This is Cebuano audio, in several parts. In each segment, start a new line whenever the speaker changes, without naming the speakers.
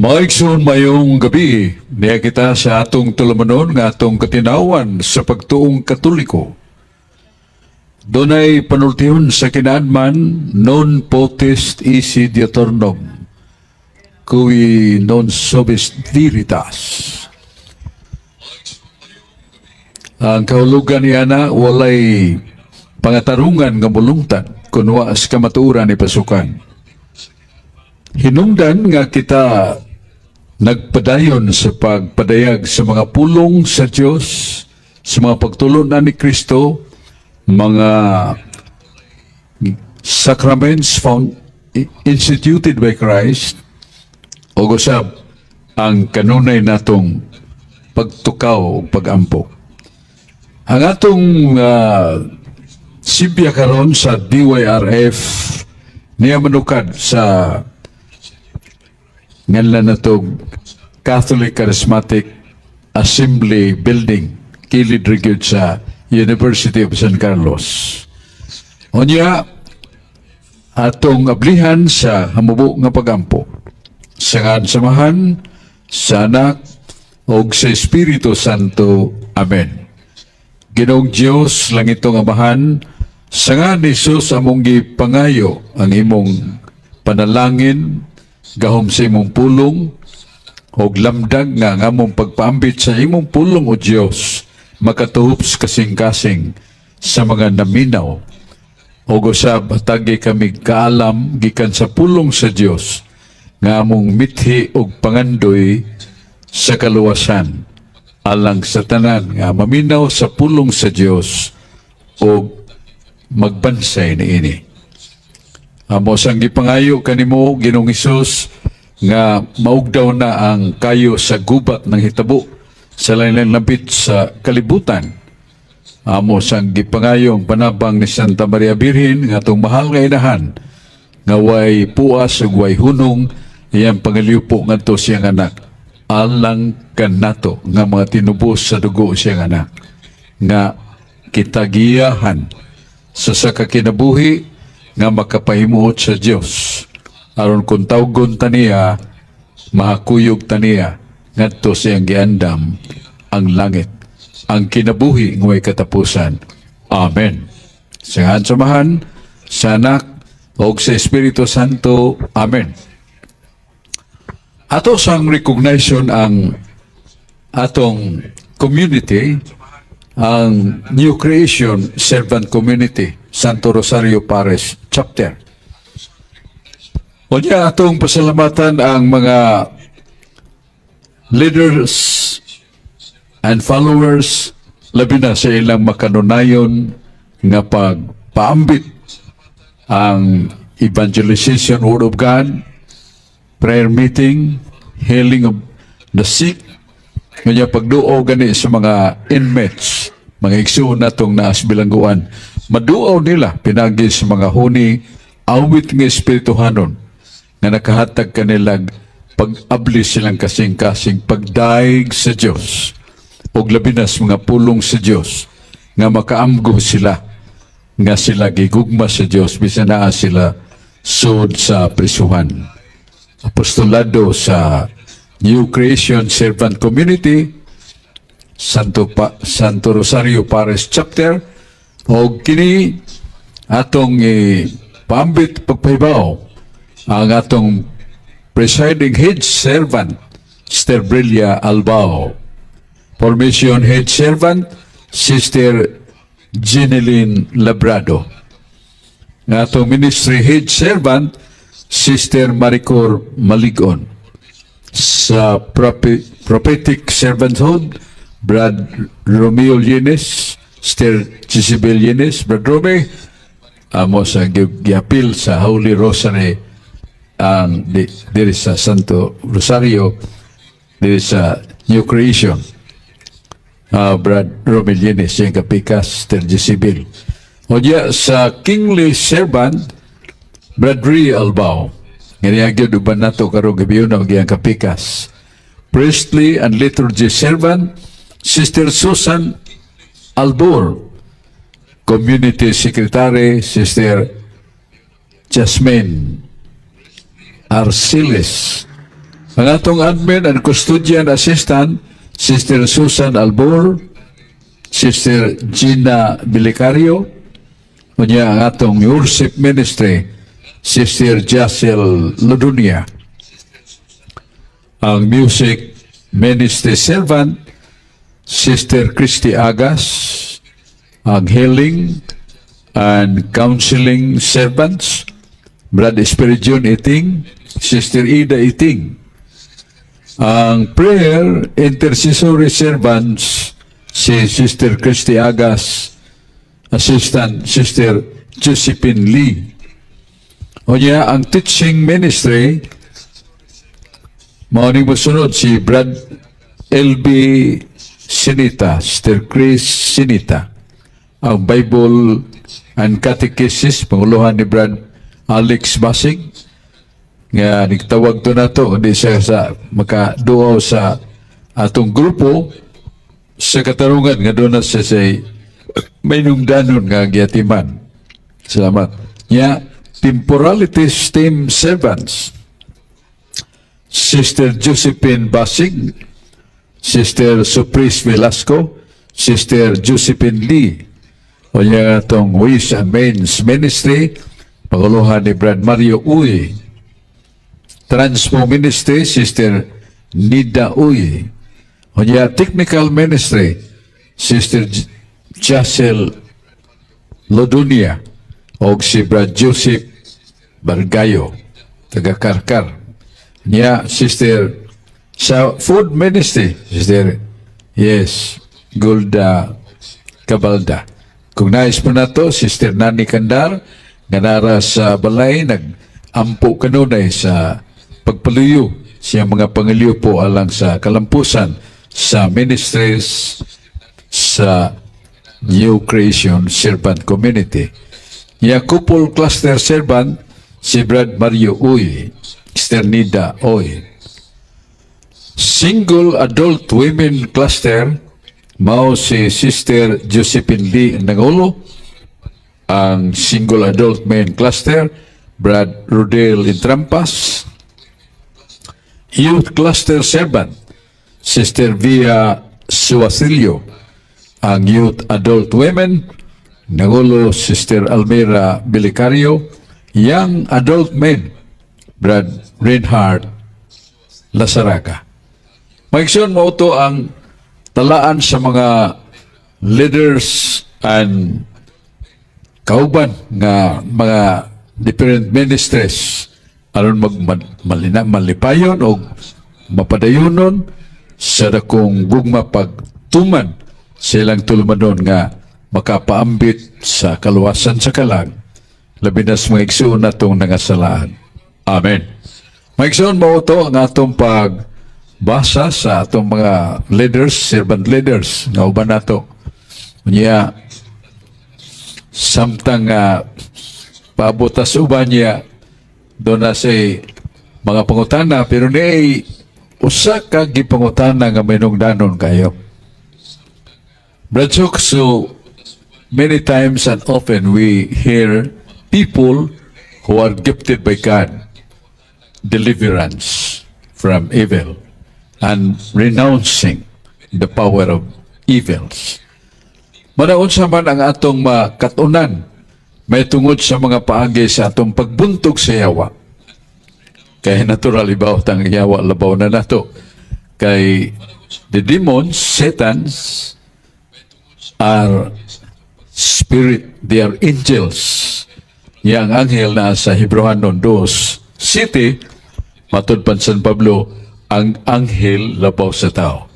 Mga igsoon, maayong gabii, niya kita sa atong tulumanon nga atong katinawan sa pagtuong Katoliko. Dunay panultihon sa kinaadman, "Non potest esse diuturnum, qui non subest veritas." Ang kahulugan niya na walay pangatarungan nga mulungtad kung wa sa kamatuoran ipasukan. Hinungdan nga kita nagpadayon sa pagpadayag sa mga pulong sa Dios, sa mga pagtulunan ni Kristo, mga sacraments found instituted by Christ, o usab ang kanunay natong pagtukaw o pagampo. Ang atong sibya karon sa DYRF niya manukad sa nganlan natog Catholic Charismatic Assembly Building, kilid ra gyud sa University of San Carlos. Unya atong ablihan sa hamubo nga pagampo. Sa ngalan sa Amahan, sa Anak, ug sa Espiritu Santo. Amen. Ginoong Dios, langitong Amahan, sa ngalan ni Jesus among gipangayo ang imong panalangin, gahom sa imong pulong, ug lamdag nga ang among pagpaambit sa imong pulong, o Dios, makatuhop sa kasing-kasing sa mga naminaw. Ug usab hatagi kami kaalam gikan sa pulong sa Dios nga among mithi ug pangandoy sa kaluwasan alang sa tanan nga maminaw sa pulong sa Dios ug magbansay niini. Amo sang gipangayo kanimo, Ginoong Hesus, nga maugdaw na ang kayo sa gubat ng hitabo sa lain labit sa kalibutan. Amo sang gipangayo ang panabang ni Santa Maria Birhen nga atong mahal nga inahan nga way puas ug way hunong iyang pangaliupo ngadto siyang anak alang kanato nga mga tinubos sa dugo siyang anak, nga kita giyahan sa sa kinabuhi nga makapahimuot sa Dios aron kung tawgon ta niya, mahakuyog ta niya ngadto sa iyang giandam, ang langit, ang kinabuhi nga way katapusan. Amen. Sa ngalan sa Amahan, sa Anak, ug sa Espiritu Santo. Amen. Ato sang recognition ang atong community, ang New Creation Servant Community, Santo Rosario Parish Chapter. Unya atong pasalamatan ang mga leaders and followers, labi na sa ilang makanunayon nga pagpaambit ang evangelization, Word of God, prayer meeting, healing of the sick, kanya pagduo gani sa mga inmates, mga igsuon natong naas bilangguan. Maduaw nila pinagi sa mga huni, awit nga espirituhanon nga nakahatag kanila pag-abli silang kasing-kasing, pagdaig sa Dios ug labi na sa mga pulong sa Dios nga makaamgo sila nga sila gigugma sa Dios bisan naa sila sud sa prisuhan. Apostolado sa New Creation Servant Community, Santo Rosario Parish Chapter, o kini atong paambit pagpahibaw ang atong presiding head servant, Sister Brilia Albao. Formation head servant, Sister Jeneline Labrado. Ang atong ministry head servant, Sister Maricor Maligon. Sa prophetic servanthood, Brad Romeo Llenes, Sister Jezebel Llenes. Brad Romeo, amo sa giapil sa Holy Rosary ang diri sa Santo Rosario, diri sa New Creation. Brad Romeo Llenes, siyang kapikas, Sister Jezebel. O diya sa Kingly Servant, Brad Ray Albao. Nga gyud uban nato karong gabi na ang kapikas. Priestly and Liturgy Servant, Sister Susan Albor. Community Secretary, Sister Jasmine Arciles. Ang atong admin and custodian assistant, Sister Susan Albor, Sister Gina Bilicario. Unya ang atong worship ministry, Sister Jacel Ludunia. Ang music ministry servant, Sister Christy Agas. Ang healing and counseling servants, Brad Espiridion Iting, Sister Ida Iting. Ang prayer intercessory servants, si Sister Christy Agas, Assistant Sister Josephine Lee. Unya, ang teaching ministry, mao ning mosunod si Brad LB Sinita, Sister Chris Sinita. Ang Bible and Catechesis, panguluhan ni Brad Alex Basig, nga nagtawag to nato di siya sa makaduaw sa atong grupo sa katarungan nga doon na siya say may nungdanon nga giatiman. Salamat. Ya, Temporalities Team Servants, Sister Josephine Basig, Sister Supris Velasco, Sister Josephine Lee. O niya atong Ways and Means Ministry, panguluhan ni Brad Mario Uy. Transpo Ministry, Sister Nida Uy. O niya Technical Ministry, Sister Jacel Lodunia o si Brad Joseph Bargayo, taga Karkar. Niya, Sister sa Food Ministry, Sister, yes, Gulda Cabalda. Kung nais po nato, Sister Nani Kandar, nga nara sa balay, nag-ampo kanunay sa pagpaluyo siya mga pangiliw po alang sa kalampusan sa ministries sa New Creation Servant Community. Niya couple cluster servant, si Brad Mario Uy, Sister Nida Uy. Single adult women cluster, mao si Sister Josephine Lee ang nangulo. Ang single adult men cluster, Brad Rodel Intrampas. Youth cluster servant, Sister Via Suasilio. Ang youth adult women, nangulo Sister Almira Bilicario. Young adult men, Brad Reinhardt Lazaraga. Maigsoon, mao to ang talaan sa mga leaders and kauban nga mga different ministries aron mag malina, malipayon o mapadayonon sa dakong gugma pagtuman sa ilang tulumanon nga makapaambit sa kaluwasan sa kalag, labi na sa mga igsoon natong nangasalaan. Amen. Mga igsoon, mao to ang atong pagbasa sa atong mga leaders, servant leaders nga uban nato. Unya, samtang paabot sa uban niya, doon na say mga pangutana, pero ni usa ka gipangutana nga minungdanon kayo. Brad Chok, so many times and often we hear people who are gifted by God, deliverance from evil and renouncing the power of evils. Manaunsa man ang atong makatunan may tungod sa mga paagi sa atong pagbuntog sa yawa? Kay natural, ibaw tang yawa labaw na nato. Kay the demons, Satans, are spirit, they are angels. Yang anghel na sa Hebreohanon 2:7, matud pa San Pablo, ang anghel labaw sa tao.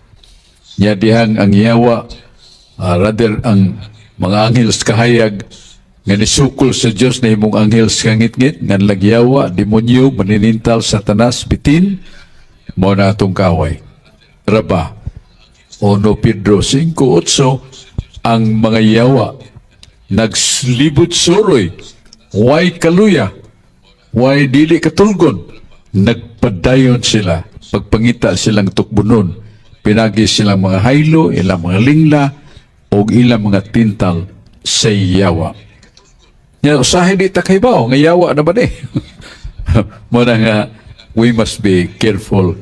Nya dihang ang yawa, rather ang mga anghel sa kahayag nga nisukol sa Dios na himong anghel sa kangitngit, nga lagyawa, demonyo, maninintal, Satanas, bitin, mao na atong kaway. Raba, 1 Pedro 5:8, ang mga yawa nagslibot suroy, way kaluya, way dili katulgon, nagpadayon sila, pagpangita silang tukbunon, pinagi silang mga haylo, ilang mga lingla, o ilang mga tintal sa yawa. Nya usahay di ta kahibaw nga yawa na ba ni? Mao na nga we must be careful.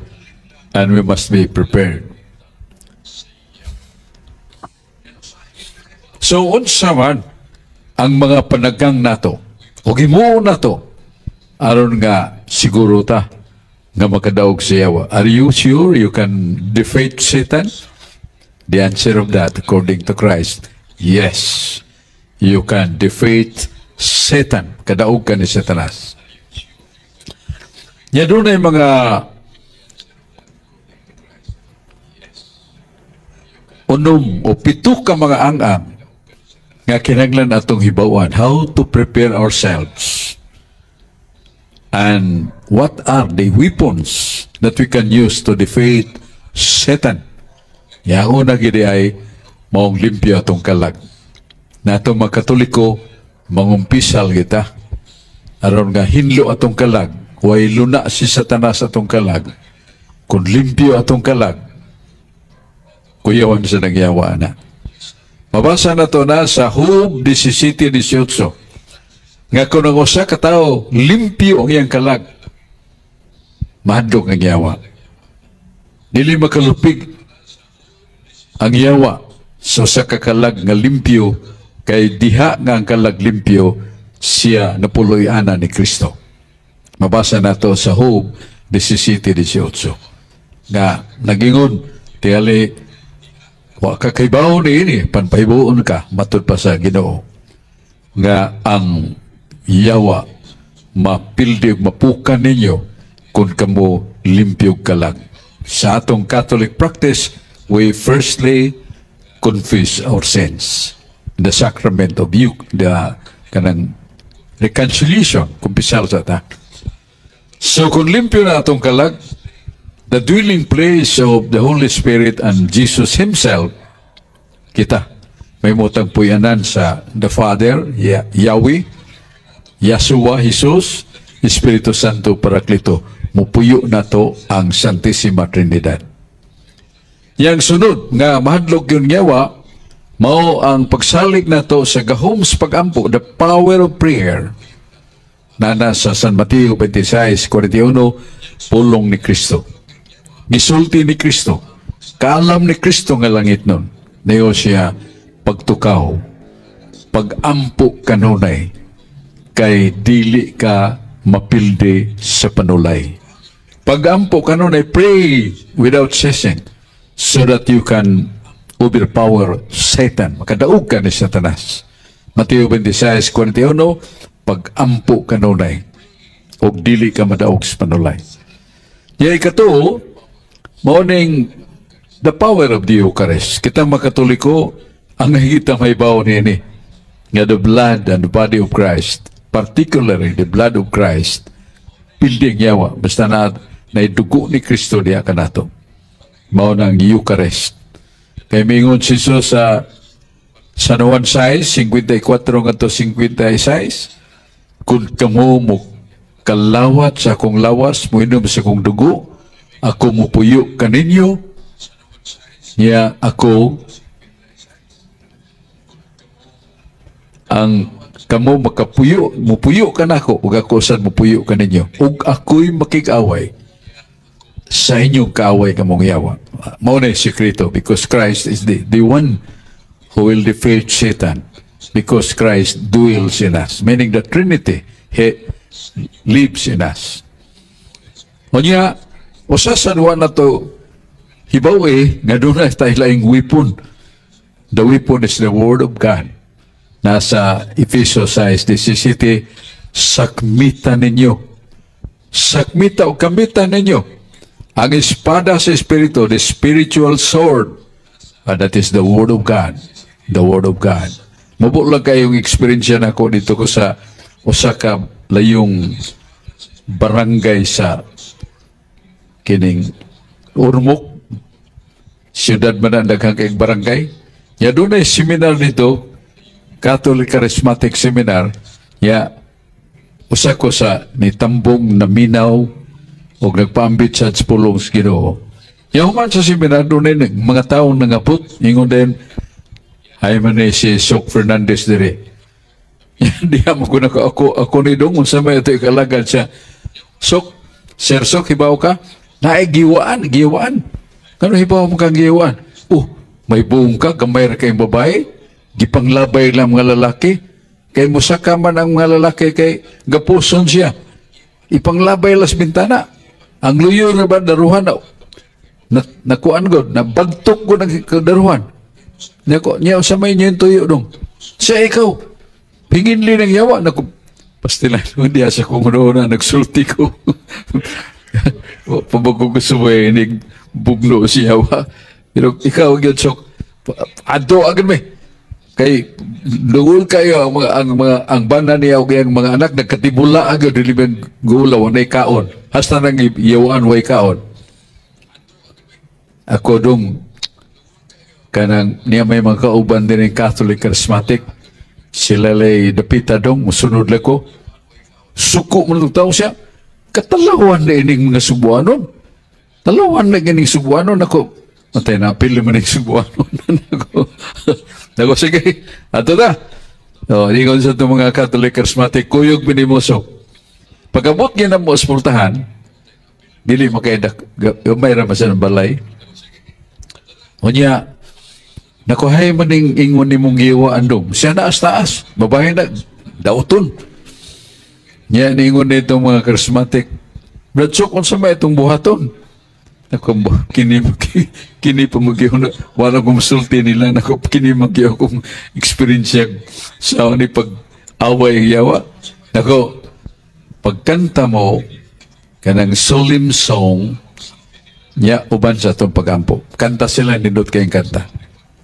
And we must be prepared. So, unsa man ang mga panagang nato o himuon nato aron nga siguro ta nga makadaog sa yawa? Are you sure you can defeat Satan? The answer of that, according to Christ, yes. You can defeat Satan. Kadaog ka ni Satanas. Nya dunay mga 6 o 7 ka mga ang-ang nga kinahanglan atong hibawan how to prepare ourselves and what are the weapons that we can use to defeat Satan. Ya, una gid ay maong limpyo atong kalag. Nato mga Katoliko, mangumpisal kita aron nga hinlo atong kalag, way luna si Satanas atong kalag. Kung limpyo atong kalag, kuyawan sa nagyawa na. Mabasa na to na sa Job 17:18 nga kung ang usa ka tawo limpyo ang iyang kalag, mahadlok ang yawa. Dili makalupig ang yawa sa usa ka kalag nga limpyo, kay diha nga ang kalag limpyo, siya napuloy ana ni Kristo. Mabasa nato sa Job 17:18 nga nagingon tingali, "Wa ka kahibaw ni ini, panpahibaw ka matud pa sa Ginoo nga ang yawa mapildi ug mapukan ninyo kung kamo limpyo kalag." Sa atong Catholic practice, we firstly confess our sins. The sacrament of you, the kanang reconciliation, kumpisal sa ta. So kung limpyo na atong kalag, the dwelling place of the Holy Spirit and Jesus Himself, kita, may mutang puyanan sa the Father, Yahweh, Yahshua, Jesus, Espiritu Santo, Paraklito. Mupuyo na to ang Santissima Trinidad. Yang sunod nga mahadlok yun yawa, mao ang pagsalig nato sa gahom sa pagampo, the power of prayer, na nasa San Mateo 26:41, pulong ni Kristo. Gisulti ni Kristo, kaalam ni Kristo nga langit nun. Nayo siya, "Pagtukaw, pagampo kanunay, kay dili ka mapildi sa panulay." Pagampo kanunay, pray without ceasing, so that you can overpower Satan. Makadaog ka ni Satanas. Mateo 26:41, pagampo kanunay, ug dili ka madaog sa panulay. Yay kato, mao ning the power of the Eucharist. Kita mga Katoliko, ang higit ang mahibaw niini, nga the blood and the body of Christ, particularly the blood of Christ, pildi ang yawa, basta na naidugo ni Kristo diya kanato. Mao nang Eucharist. Kay mingon si Jesus sa San Juan 6:54 ngadto 56, "Kung kamo mo kalawat sa akong lawas, moinom sa akong dugo, ako mupuyo kaninyo, niya ako ang kamo makapuyo, mupuyo kanako, ug ako sad mupuyo kaninyo, ug ako'y makig-away sa inyong kaaway kamong yawa." Mao na yung sekreto, because Christ is the one who will defeat Satan, because Christ dwells in us, meaning the Trinity, He lives in us. Unya, usa sa duwa na to, hibaw eh, nga doon na tayo laing weapon. The weapon is the Word of God. Nasa Efeso 6:17, "Sakmita ninyo. Sakmita o kamita ninyo ang espada sa Espiritu, the spiritual sword." And that is the Word of God. The Word of God. Mubo lang kayong experience na ako dito ko sa usa ka layong barangay sa kining Ormoc, siyudad man ang daghang kayong barangay. Ya dunay seminar dito, Catholic Charismatic Seminar. Ya usa ko sa nitambong, naminaw og nagpaambit sa pulong sa Ginoo. Ya human sa seminar, dunay mga taong nangapot, ingon din, "Ay man ni si Sok Fernandez dire." Diha mo ko na ako, ako ni dong, unsa may ito ikalagad siya. "Sok, Sir Sok, hibaw ka?" Naay giwaan, giwaan. Kano hibaw mo kang giwaan? Oh, may buong ka, gamay ra kayong babae. Gipanglabay lang mga lalaki. Kay musaka man ang mga lalaki kay gapuson siya. Ipanglabay las bintana. Ang luyo na ba daruhan na na nakuan god, nabagtok ko ng daruhan. Nako, niya sa may niya tuyo dong. Siya ikaw, pinginli ng yawa. Naku, pastilan mo diya sa kung na nagsulti ko. Pabago ko sumay, inig bugno siya yawa. Pero ikaw, gyud sok, adto agad may. Kay duol kayo ang mga ang bana niya og iyang mga anak nagkatibula agad, dili man gula, walay kaon. Hasta nang iyawaan way kaon. Ako dong kanang niya may mga kauban din ng Catholic Charismatic. Sila lay dapita dong, musunod lang ko. Suko man tao siya. Katalawan na ining mga Subuanon. Talawan na ining Subuanon. Ako, matay na, pili man ning Subuanon. Ako, nako, sige, ato na. Oh, ingon sa itong mga Catholic Charismatic, kuyog minimoso. Pag-abot niya na mo sa pultahan, dili makaidak, gamay ra ba siya ng balay. Unya, nakuhay man ning ingon ni mong giwa andong. Siya na taas, babae na, dauton. Niya ningon nito mga charismatic, "Brad Sok, unsa may itong buhaton?" Nako, kini kini pa magyahon wala kong sulti nila. Nako, kini magyahon kong experience sa ni pag away ang yawa. Nako, pagkanta mo kanang solemn song niya uban sa atong pagampo. Kanta sila, nindot kayong kanta.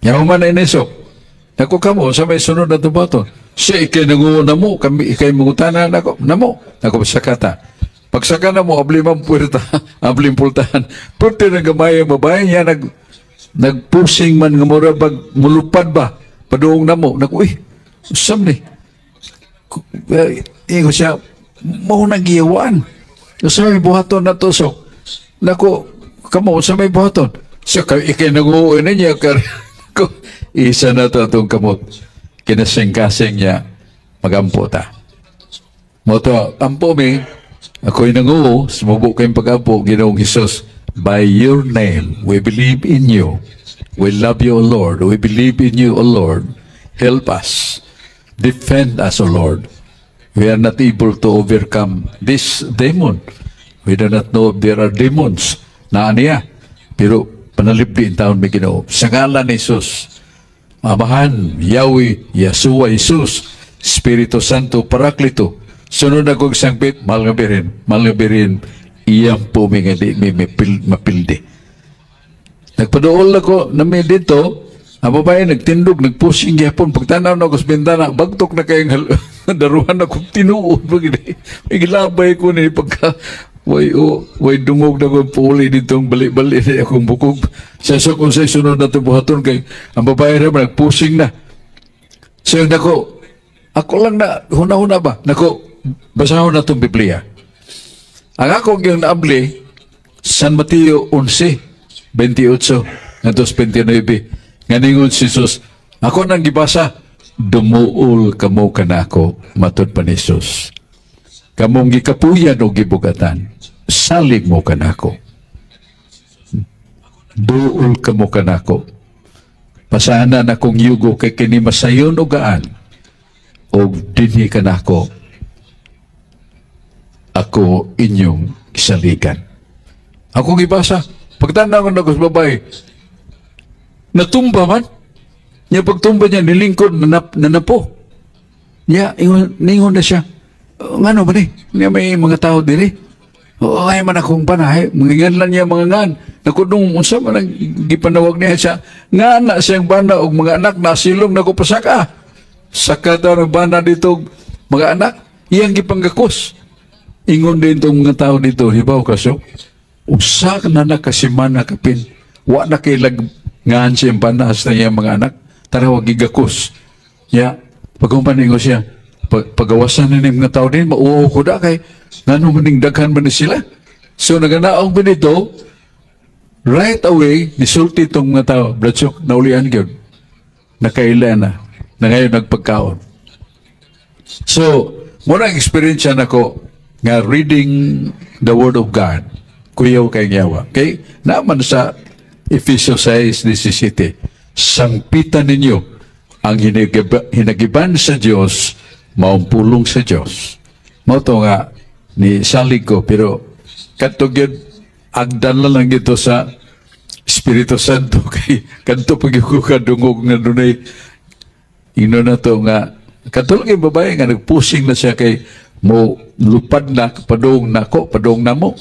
Nya human na inisok. Nako kamo, sa may sunod na buhaton. Siya ikay nangunguna mo, kami ikay mangutana nako, namo. Nako sakata. Pagsaka na mo, abli man puwerta, abli pultahan. Pwerte na gamay ang babae niya, nagpusing man nga mura bag mulupad ba, paduong na mo. Naku, eh, usam ni. Ingo siya, mao nang giyawaan. Sa may buhaton na tusok. Nako, kamo, sa may buhaton. Siya, kay, ikay nanguuwi na niya, kar, ko, isa na to itong kamot. Kinasing-kasing niya, magampo ta. Mo to, ampo mi, ako'y nanguo, sumubo kayong pag-ampo, Ginoong Hesus, by your name, we believe in you. We love you, O Lord. We believe in you, O Lord. Help us. Defend us, O Lord. We are not able to overcome this demon. We do not know if there are demons na aniya. Pero panalipdi in taon may Ginoo. Sa ngalan ni Jesus, Amahan, Yahweh, Yeshua, Jesus, Espiritu Santo, Paraklito. Sunod na kong sangpit, mahal nga birin, mahal nga birin, iyang po mi nga di mi mapildi. Nagpaduol ako na may dito, ang babae nagtindog, nagpusing gyapon. Pagtanaw na ako sa bintana, bagtok na kayong daruhan ako tinuod. May gilabay ko ni pagka way o way dungog na ko puli ditong bali-bali ni akong bukog. Sa kung sa sunod na ito buhaton kay ang babae na nagpusing na. So nako, ako lang na huna-huna ba? Nako, basahon na itong Biblia. Ang ako yung naabli, San Mateo 11, 28, ngadto 29. Nga ningon si Jesus, ako nang gibasa, "Dumuol kamo kanako," matod pa ni Jesus. "Kamong gikapuyan o gibugatan, salig mo kanako. Duol kamo kanako. Pasahanan akong yugo kay kini masayon o gaan, og dinhi kanako, ako inyong isaligan." Akong gibasa, pagtanaw ko na sa babae, natumba man. Niya pagtumba niya, nilingkod, nanapo. Niya, ingon, ningon na siya, "Oh, ngano ba ni? Niya may mga tao diri. Oo, ay man akong panahay." Mga lang niya mga ngan. Nakudong, unsa man ang gipanawag niya siya. Nga na siyang bana og mga anak na silong nako pasaka. Saka daw ng bana dito mga anak, iyang gipanggakos. Ingon din itong mga tao dito, hibaw kaso, usa na na kasimana kapin. Wa na kay lag ngan siyang bana sa iyang mga anak. Tara wag gigakos. Ya, pagkumpaningo siya, pagawasan na ni mga tao din, mauwaw ko da kay ngano maning daghan man ni sila. So naganaong binito, right away, nisulti itong mga tao, "Brad Sok, naulian gyud. Nakaila na, na ngayon nagpagkaon." So, muna ang experience nako nga reading the Word of God, Kuyaw kay yawa. Okay? Naman sa Efeso 6:17, sangpitan ninyo ang hinagiban sa Dios, maong pulong sa Dios. Mao to nga ni salig ko, pero kadto gyud agdan lang gito sa Espiritu Santo kay kadto pag ko kadungog nga dunay ino na to nga kadto lang yung babae nga nagpusing na siya kay mo lupad na padung nako, padung namo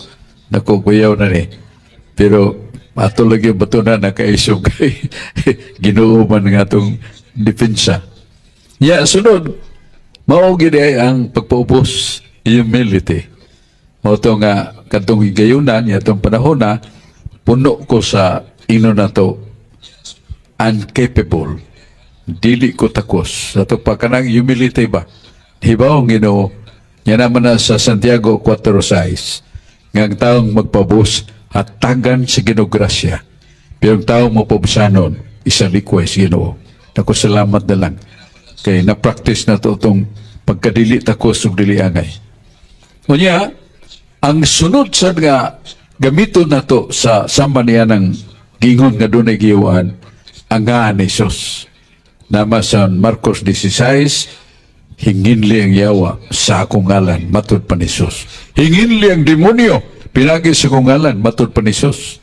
nako, kuyaw na ni. Pero ato lagi bato na nakaisog kay Ginoo man nga atong depensa. Ya, sunod mao gid ay ang pagpaubos, humility. Mao to nga kadtong higayunan atong panahon na puno ko sa ino na to, uncapable, dili ko takos ato pa kanang humility ba, hibaw ang Ginoo niya naman na sa Santiago 4:6 nga ang taong magpabos hatagan sa Ginoo grasya, pero ang taong mapabusanon isalikway sa Ginoo. Naku, salamat na lang kay na-practice na to itong pagkadili takos ug dili angay. Unya, ang sunod sa nga gamiton nato sa sama niya ng gingon nga dunay giyawaan, ang ngan ni Jesus. Nama sa Marcos 16, "Hinginli ang yawa sa akong ngalan," matud pa ni Jesus. "Hinginli ang demonyo, pinagi sa akong ngalan," matud pa ni Jesus.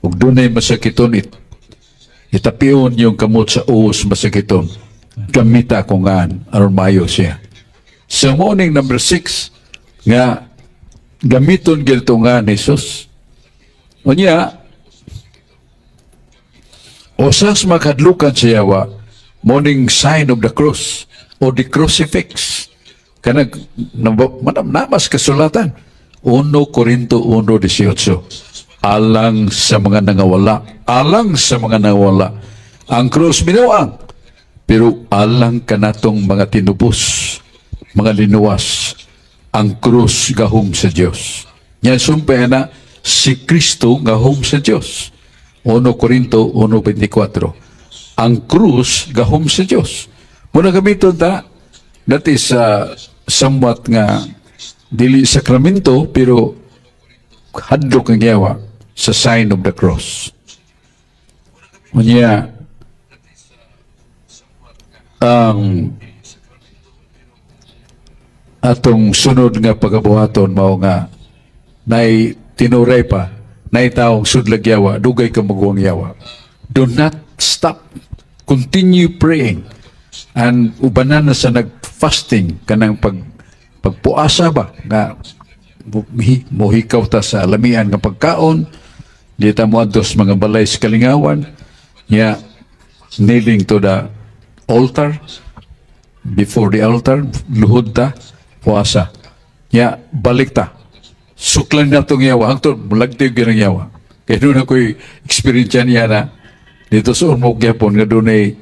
Ug dunay masakiton, itapion yung kamot sa uos masakiton. Gamita akong ngan, aron maayo siya. Sa morning number 6, nga gamiton gyud nga ni Jesus. Unya, usas makadlukan sa yawa, morning sign of the cross o the crucifix. Kanag, namas kasulatan. 1 Corinto 1:18. Alang sa mga nangawala, alang sa mga nangawala. Ang cross binuang, pero alang kanatong mga tinubos, mga linuwas, ang krus gahom sa Dios. Yan sumpay na si Kristo gahom sa Dios. 1 Corinto 1:24. Ang krus gahom sa Dios. Muna gamiton ta, that is somewhat nga dili sakramento pero hadlok ang yawa sa sign of the cross. Unya, ang atong sunod nga pagabuhaton mao nga nay tinuray pa nay taong sudlag yawa, dugay ka maguwang yawa. Do not stop, continue praying and ubanan na sa nag-fasting, kanang pagpuasa ba nga mohikaw ta sa lamian nga pagkaon, di ta mo sa mga balay sa kalingawan nya, kneeling to the altar, before the altar, luhod ta, puasa nya, balik ta, suklan na tong yawa hangtod mulagti gyud ang yawa. Kay doon ako'y experience niya na dito sa Ormoc gyapon nga dunay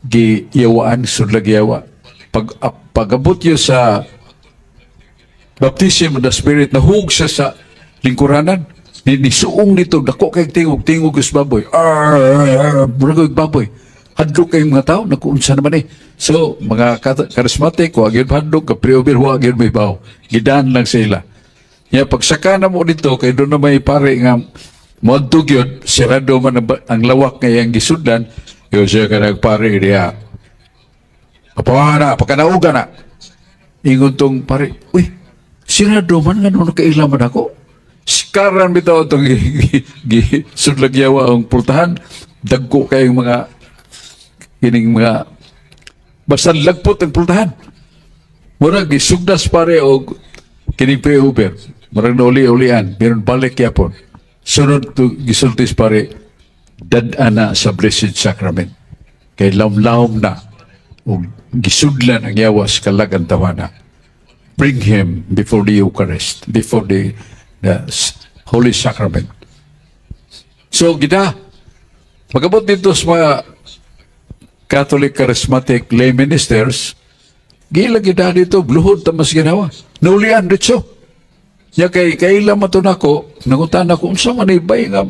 giyawaan, sudlag yawa. Pag pag-abot yun sa baptism of the Spirit, nahug siya sa lingkuranan ni nisuong nito, dako kay tingog, tingog sa baboy. Arr, murag baboy. Hadlok kay mga tao, naku, unsa naman eh. So mga charismatic wa gyud hadlok, ka pre-over wa gyud may baw, gidan lang sila. Ya, pagsaka na mo dito kay doon na may pare nga moadto gyud, sirado man ang lawak nga iyang gisudlan. Yo siya ka nagpare diha. "Apa na, pagkanauga na." Ingon tong pare, "Uy, sirado man nga nung nakaila man ako." Sikaran bitaw itong sudlag yawa ang pultahan. Dagko kayong mga kining mga basta lagpot ang pultahan. Murag gisugdas pare og kining pre-over. Murag nauli-ulian, meron balik yapon. Sunod to gisultis pare, dad-ana sa Blessed Sacrament. Kay lawom na ug gisudlan ang yawa sa kalag ang tawana. Bring him before the Eucharist, before the Holy Sacrament. So, gida, pag-abot dito sa mga Catholic Charismatic lay ministers, gila gida dito, luhod tamas ginawa. Naulian dito. Ya kay kaila man to nako, nangutan ako unsa man ibay nga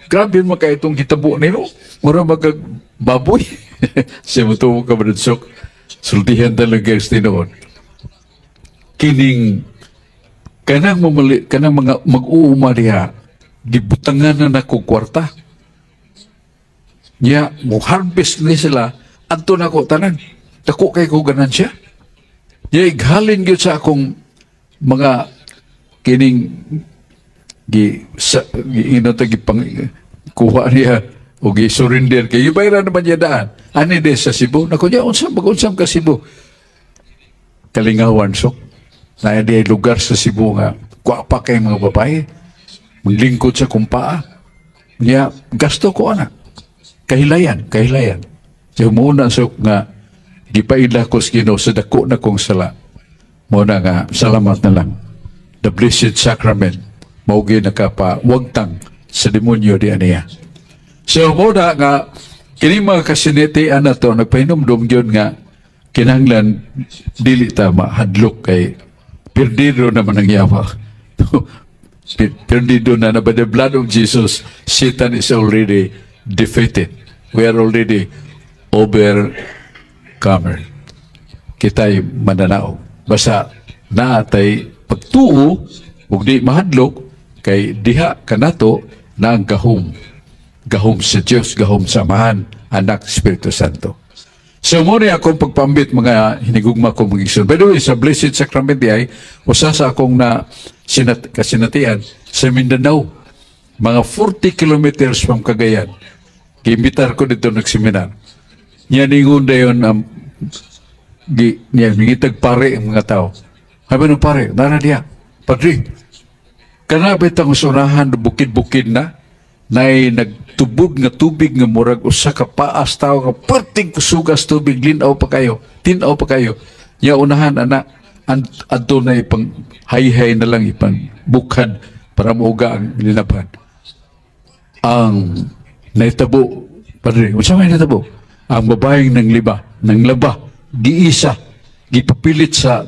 grabe man kay itong hitabo nino. Mura magag baboy. Siya mo tumo ka ba? Sultihan talaga sa tinuod. Kining kanang mamali, kanang mga mag-uuma diha. Gibutangan na nako kwarta. Nya, mo harvest ni sila, adto na ko tanan. Dako kay ko ganansya. Nya, ighalin gyud sa akong mga kining gi sa gi ino ta gipang kuha niya o gi surrender kay ibayra naman niya daan ani de sa Cebu. Nako niya, unsa mag-unsam ka Cebu? Kalingawan. So na di lugar sa Cebu nga kuha pa kay mga babae maglingkod sa kumpaa niya. Gasto ko ana, kahilayan, kahilayan. So muna, so nga gipaila ko sa Ginoo sa dako na kong sala. Mo na nga salamat na lang, the Blessed Sacrament mao gyud nakapawagtang sa demonyo di aniya. So mo na nga kini mga kasinatian na to nagpahinumdum gyud nga kinahanglan dili ta mahadlok kay perdido naman ang yawa. Perdido na na by the blood of Jesus. Satan is already defeated. We are already overcomer. Kita'y mananaog. Basta naatay pagtuo ug di mahadlok kay diha kanato na ang gahom. Gahom sa Dios, gahom sa Amahan, Anak, Espiritu Santo. So mo ni akong pagpambit, mga hinigugma ko mga igsoon. By the way, sa Blessed Sacrament di ay usa sa akong na kasinatian sa Mindanao. Mga 40 kilometers from Cagayan. Giimbitar ko dito, nagseminar. Niya ningon dayon ang gi niya mingitag pare ang mga tao. Sabi ng pare, nara diya, "Padre, kana bitang unahan bukid-bukid na nay nagtubod nga tubig nga murag usa ka paas tawo nga perting kusugas tubig, linaw pa kayo, tinaw pa kayo. Nya unahan ana adto na ipang hayhay na lang ipang bukhan para mauga ang linaban. Ang naitabo, padre, unsa may naitabo? Ang babaeng ng liba, ng laba, giisa, gipapilit sa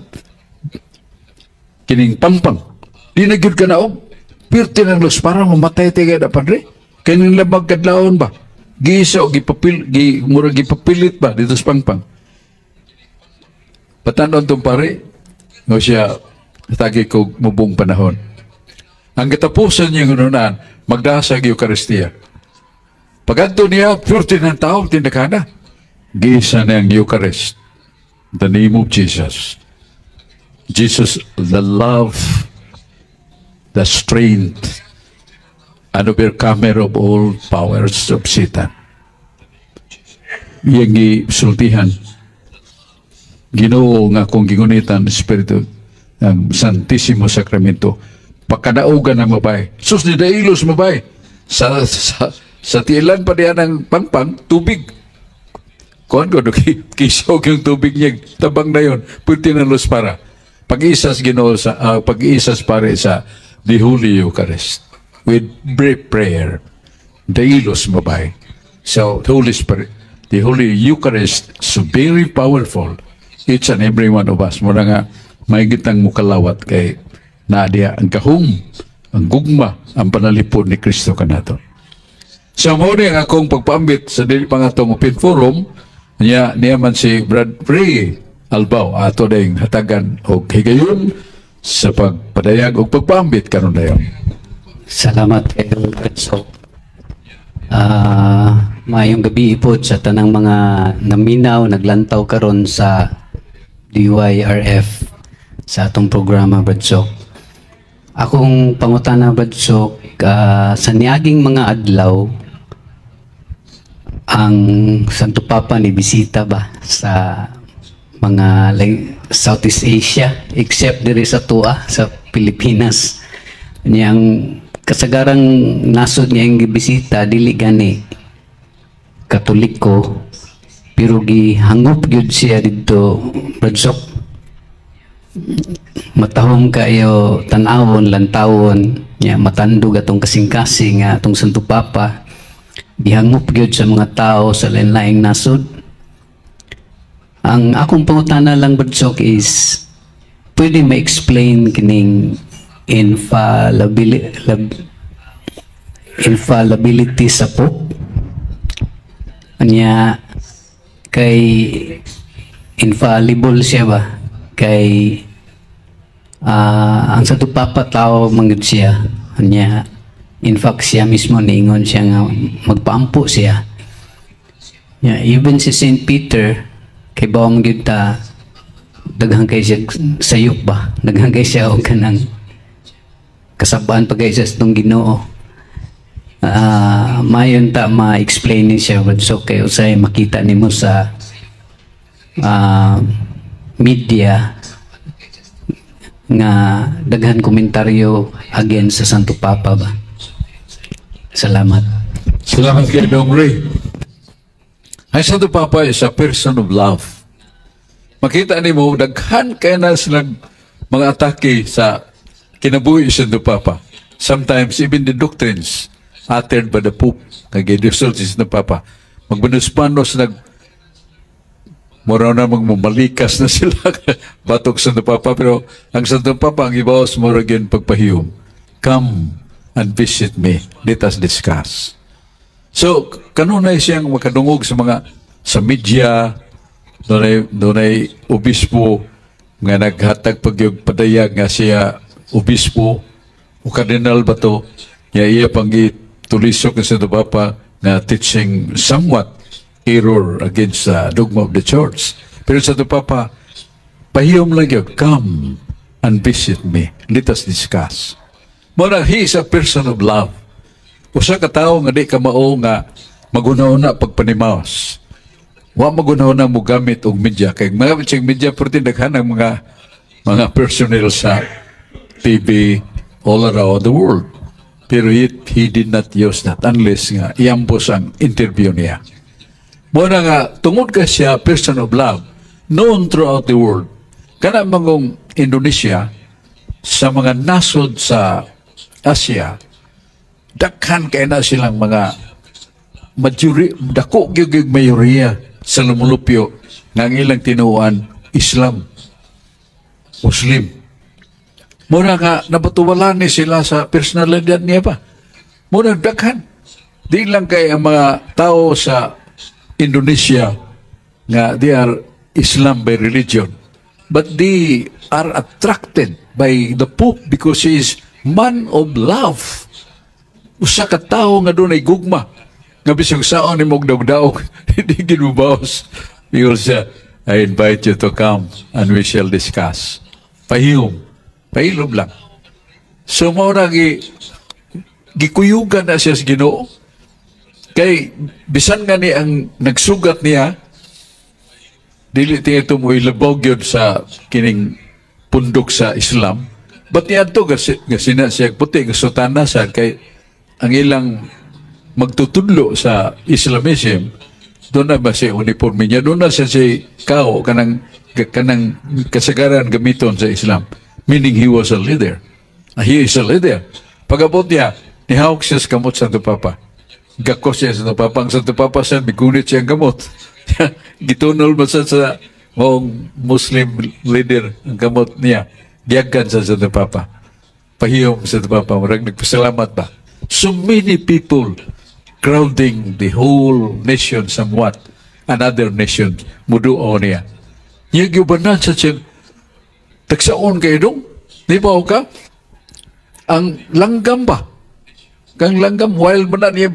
kining pangpang. Di na gyud ka naog. Pirti ng los para mamatay tagay na, padre. Kining labag kadlawon ba? Giisa o gipapil, gi, murag gipapilit ba dito sa pangpang. Patanon tong pare, ngo siya, tagi ko mubong panahon. Ang katapusan niya ngununan, magdasag Eucharistia. Pagadto niya, pirti ng tao, tindakana. Giisa niya ang Eucharist. The name of Jesus. Jesus, the love, the strength, and overcomer of all powers of Satan. Iyang gisultihan, Ginoo nga akong gingunitan, Espiritu, ang Santissimo Sacramento, pakadaugan ang babae. Sus, ni dailos babae. Sa tiilan pa diyan ang pangpang, tubig. Kuan ko, kisog yung tubig niya, tabang na yun, pwede na los para. Pag-isas Ginoo sa, pag-isas pare sa the Holy Eucharist with brief prayer. Dailos babae. So, the Holy Spirit, the Holy Eucharist, so very powerful. Each and every one of us. Muna nga, may gitang mukalawat kay naadiya ang gahom, ang gugma, ang panalipod ni Kristo kanato. So, mo ni ang akong pagpaambit sa dili pa nga atong open forum, niya, niya man si Brad Ray Albao, ato ding hatagan og higayon sa pagpadayag og pagpaambit karon dayon.
Salamat kayo, Renzo. Maayong gabi pod sa tanang mga naminaw, naglantaw karon sa DYRF sa atong programa, Brad Sok. Akong pangutana, Brad Sok, sa niaging mga adlaw, ang Santo Papa ni bisita ba sa mga like, Southeast Asia except diri sa atoa sa Pilipinas? Niyang kasagarang nasod niya ang gibisita dili gani Katoliko, pero gihangop gyud siya didto, Brad Sok. Matahom kayo tan-awon, lantawon niya, matandog atong kasing-kasing nga atong Santo Papa gihangop gyud sa mga tao sa lain-laing nasod. Ang akong pangutana lang, Brad Sok, is pwede ma-explain kining infallibility sa Pope? Anya kay infallible siya ba? Kay ang Santo Papa tao man gyud siya. Anya In fact, siya mismo niingon siya nga magpaampo siya. Yeah, even si St. Peter, kay bawang gyud ta, daghan kay siya sayop ba? Daghan kay siya og kanang kasabaan pa kay siya sa itong Ginoo. Mayon ta ma-explain ni siya, but so kay usay makita nimo sa media nga daghan komentaryo against sa Santo Papa ba. Salamat.
Salamat kay Dong Ray. Ang Santo Papa is a person of love. Makita nimo, daghan kay na silang mga atake sa kinabuhi sa Santo Papa. Sometimes even the doctrines uttered by the Pope nga gidusol si Santo Papa. Magbanus-banos, nag mura na magmamalikas na sila batok sa Santo Papa, pero ang Santo Papa, ang ibawas mo ra gyud pagpahiyom. "Come and visit me. Let us discuss." So, kanunay siyang makadungog sa mga sa media, dunay obispo nga naghatag pagyog padayag nga siya obispo o kardinal ba to, nga iya pang gitulisok ng Santo Papa nga teaching somewhat error against the dogma of the Church. Pero Santo Papa, pahiyom lang yun, "Come and visit me. Let us discuss." Mura, he is a person of love. Usa ka tawo nga di ka mao nga maghuna-huna pagpanimaos. Wa maghuna-huna mo gamit og media kay mga siyang media, pero daghan ang mga personnel sa TV all around the world. Pero he did not use that unless nga iambos ang interview niya. Mo na nga tungod ka siya person of love known throughout the world. Kana mangong Indonesia, sa mga nasod sa Asia, daghan kay na silang mga majori, dako gyud gyud mayoriya sa lumulupyo nga ang ilang tinuan Islam, Muslim. Muna nga nabatuwalan ni sila sa personalidad niya pa. Muna daghan. Di lang kay ang mga tao sa Indonesia nga they are Islam by religion, but they are attracted by the Pope because he is man of love. Usa ka tawo nga dunay gugma nga bisag saon nimo og daog-daog, hindi ginubaos. Because siya, "I invite you to come and we shall discuss." Pahiyom. Pahilom lang. So mao na gikuyugan na siya sa Ginoo. Kay bisan nga ni ang nagsugat niya, dili tiya ito mo ilabog yun sa kining pundok sa Islam. But niadto nga, nga sina siya puti nga sutana sa kay ang ilang magtutudlo sa Islamism, doon na ba siya uniforme niya, doon na siya si kao kanang kasagaran gamiton sa Islam, meaning he was a leader. He is a leader. Pag-abot niya, nihawak siya sa kamot sa Santo Papa, gakos siya sa Santo Papa. Ang Santo Papa siya migunit siya ang kamot, gitunol mo sa maong Muslim leader ang kamot niya, giagkan sa Santo Papa. Pahiyom sa Santo Papa, murag nagpasalamat ba. So many people crowding the whole nation somewhat, another nation muduo niya. Niya giubanan sa siyang tagsaon kay dong. Di ba ka? Ang langgam ba? Kang langgam, wild man na niya,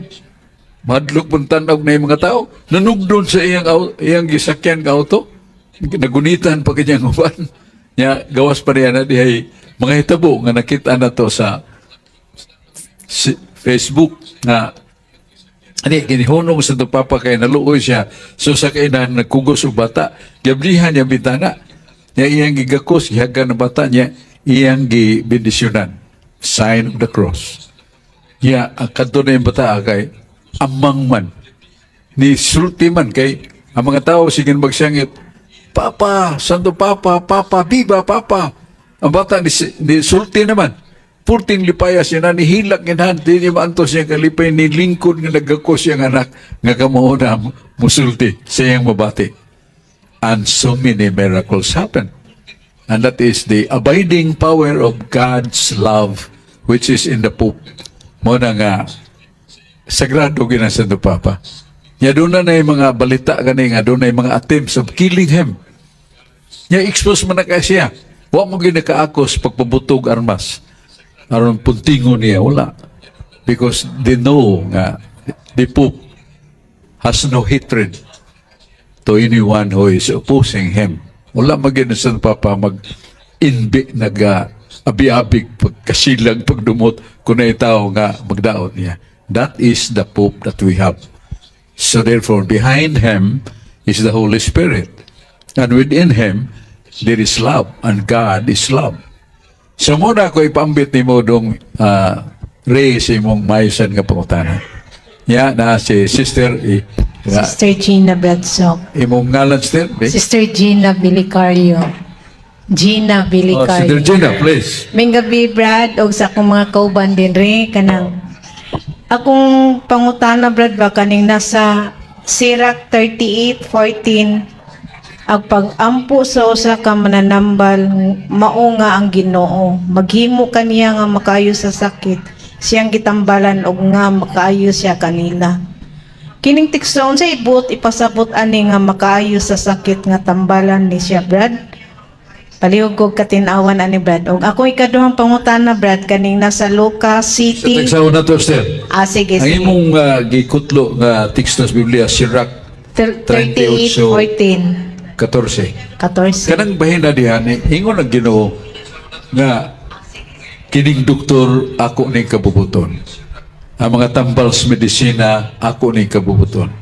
madlok pun tan-og na yung mga tao. Nanugdon sa iyang gisakyan nga auto. Nagunitan pa kanyang uban. Nya, gawas pa niya na dihay mga hitabo nga nakita na to sa Facebook nga ani kinihunong sa Santo Papa kay naluoy siya. So sa kainan nagkugos og bata, giablihan niya bintana niya, iyang gigakos, gihagan ng bata niya, iyang gibendisyonan, sign of the cross niya. Ang kadto na yung bata kay amang man ni sulti man kay ang mga tao sige magsangit, "Papa, Santo Papa, Papa, viva Papa." Ang bata ni sulti naman. Purting lipaya siya na nihilak nga di niya maantos siya kalipay ni lingkod nga nagakos siyang anak nga kamao na musulti sa iyang mabati. And so many miracles happen. And that is the abiding power of God's love which is in the Pope. Mo na nga sagrado gina sa Santo Papa. Nya doon na yung mga balita gani nga doon na yung mga attempts of killing him. Nya expose man na kay siya. Wa mo ginakaakos pagpabutog armas. Aron puntingo niya, wala. Because they know nga the Pope has no hatred to anyone who is opposing him. Wala magin sa Papa mag inbi naga abi-abig, pagkasilag, pagdumot kung na tao nga magdaot niya. That is the Pope that we have. So therefore, behind him is the Holy Spirit. And within him, there is love, and God is love. So muna ko ipambit nimo dong Ray sa imong mayusan nga pangutana. Ya na si Sister nga,
Sister Gina Bradsok.
Imong ngalan, Sister? Be?
Sister Gina Bilicario. Gina
Oh,
Bilicario.
Sister Gina, please.
Maayong gabi, Brad, og sa akong mga kauban dinre, kanang akong pangutana, Brad, ba, kaning nasa Sirach 38:14, ang pag-ampo sa usa ka mananambal mao nga ang Ginoo maghimo kaniya nga makaayo sa sakit siyang gitambalan og nga makaayo siya kanila. Kining teksto, unsay buot ipasabot ani nga makaayo sa sakit nga tambalan ni siya, Brad? Palihog kog katin-awan ani, Brad. Og ako ikaduhang pangutana, Brad, kaning nasa Lucas
Sa
City.
teksto na to, Sister.
Ah, sige,
Ang
sige.
imong gikutlo nga teksto sa Biblia, Sirach
38, 14,
14.
14.
Kanang bahin na diha ni ingon ang Ginoo nga kining doktor ako ning kabubuton. Ang mga tambal sa medisina ako ning kabubuton.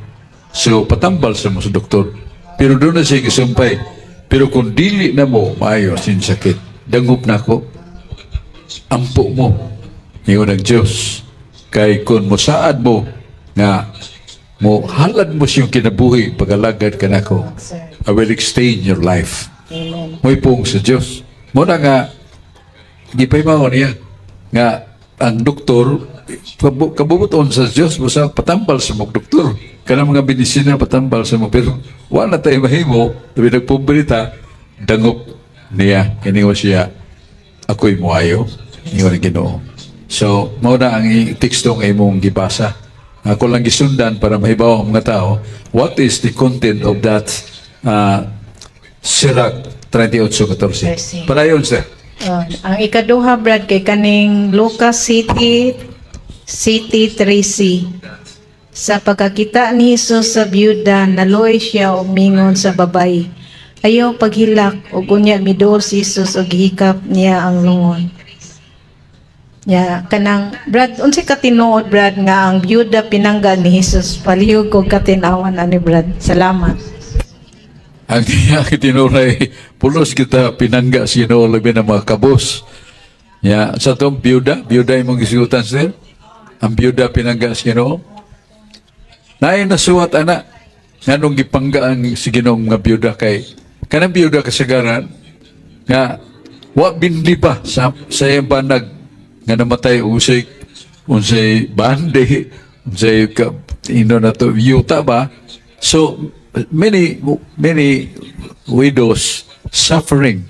So patambal sa mo sa doktor. Pero doon na siya gisumpay. Pero kung dili na mo maayo sin sakit, dangop na ako. Ampo mo. Ingon ang Diyos. Kay kung mosaad mo nga mo halad mo siyang kinabuhi pagalagad kanako, I will extend your life.
Amen.
Mo'y pung sa Diyos. Mo na nga gipaymaon niya nga ang doktor kabubuton sa Diyos mo sa patambal sa mong doktor. Kanang mga medisina patambal sa mo, pero wala tayo mahimo tabi nagpumbrita, dangop niya, kiningo siya, ako'y moayo, ingon ang Ginoo. So mao na ang teksto nga imong gibasa. Ako lang gisundan para mahibaw ang mga tao what is the content of that Sirach 38:14. Padayon, sir.
Oh, ang ikaduha, Brad, kay kaning Lucas City City 3C. Sa pagkakita ni Jesus sa byuda, naluoy siya og mingon sa babayi, "Ayaw paghilak," ug unya miduol si Jesus og gihikap niya ang lungon. Ya, kanang Brad, unsay katinuod, Brad, nga ang byuda pinangga ni Jesus? Palihog kog katin-awan ani, Brad. Salamat.
Ang tinuray, pulos kita pinangga sa Ginoo labi na mga kabos. Ya, sa tong byuda, byuda imong gisigutan, sir. Ang byuda pinangga sa Ginoo. Naay nasuwat ana nganong gipangga ang si Ginoo nga byuda, kay kanang byuda kasagaran nga wa binli pa sa iyang banag nga namatay, unsay unsay bande, unsay ka, ino na to, yuta ba. So many many widows suffering.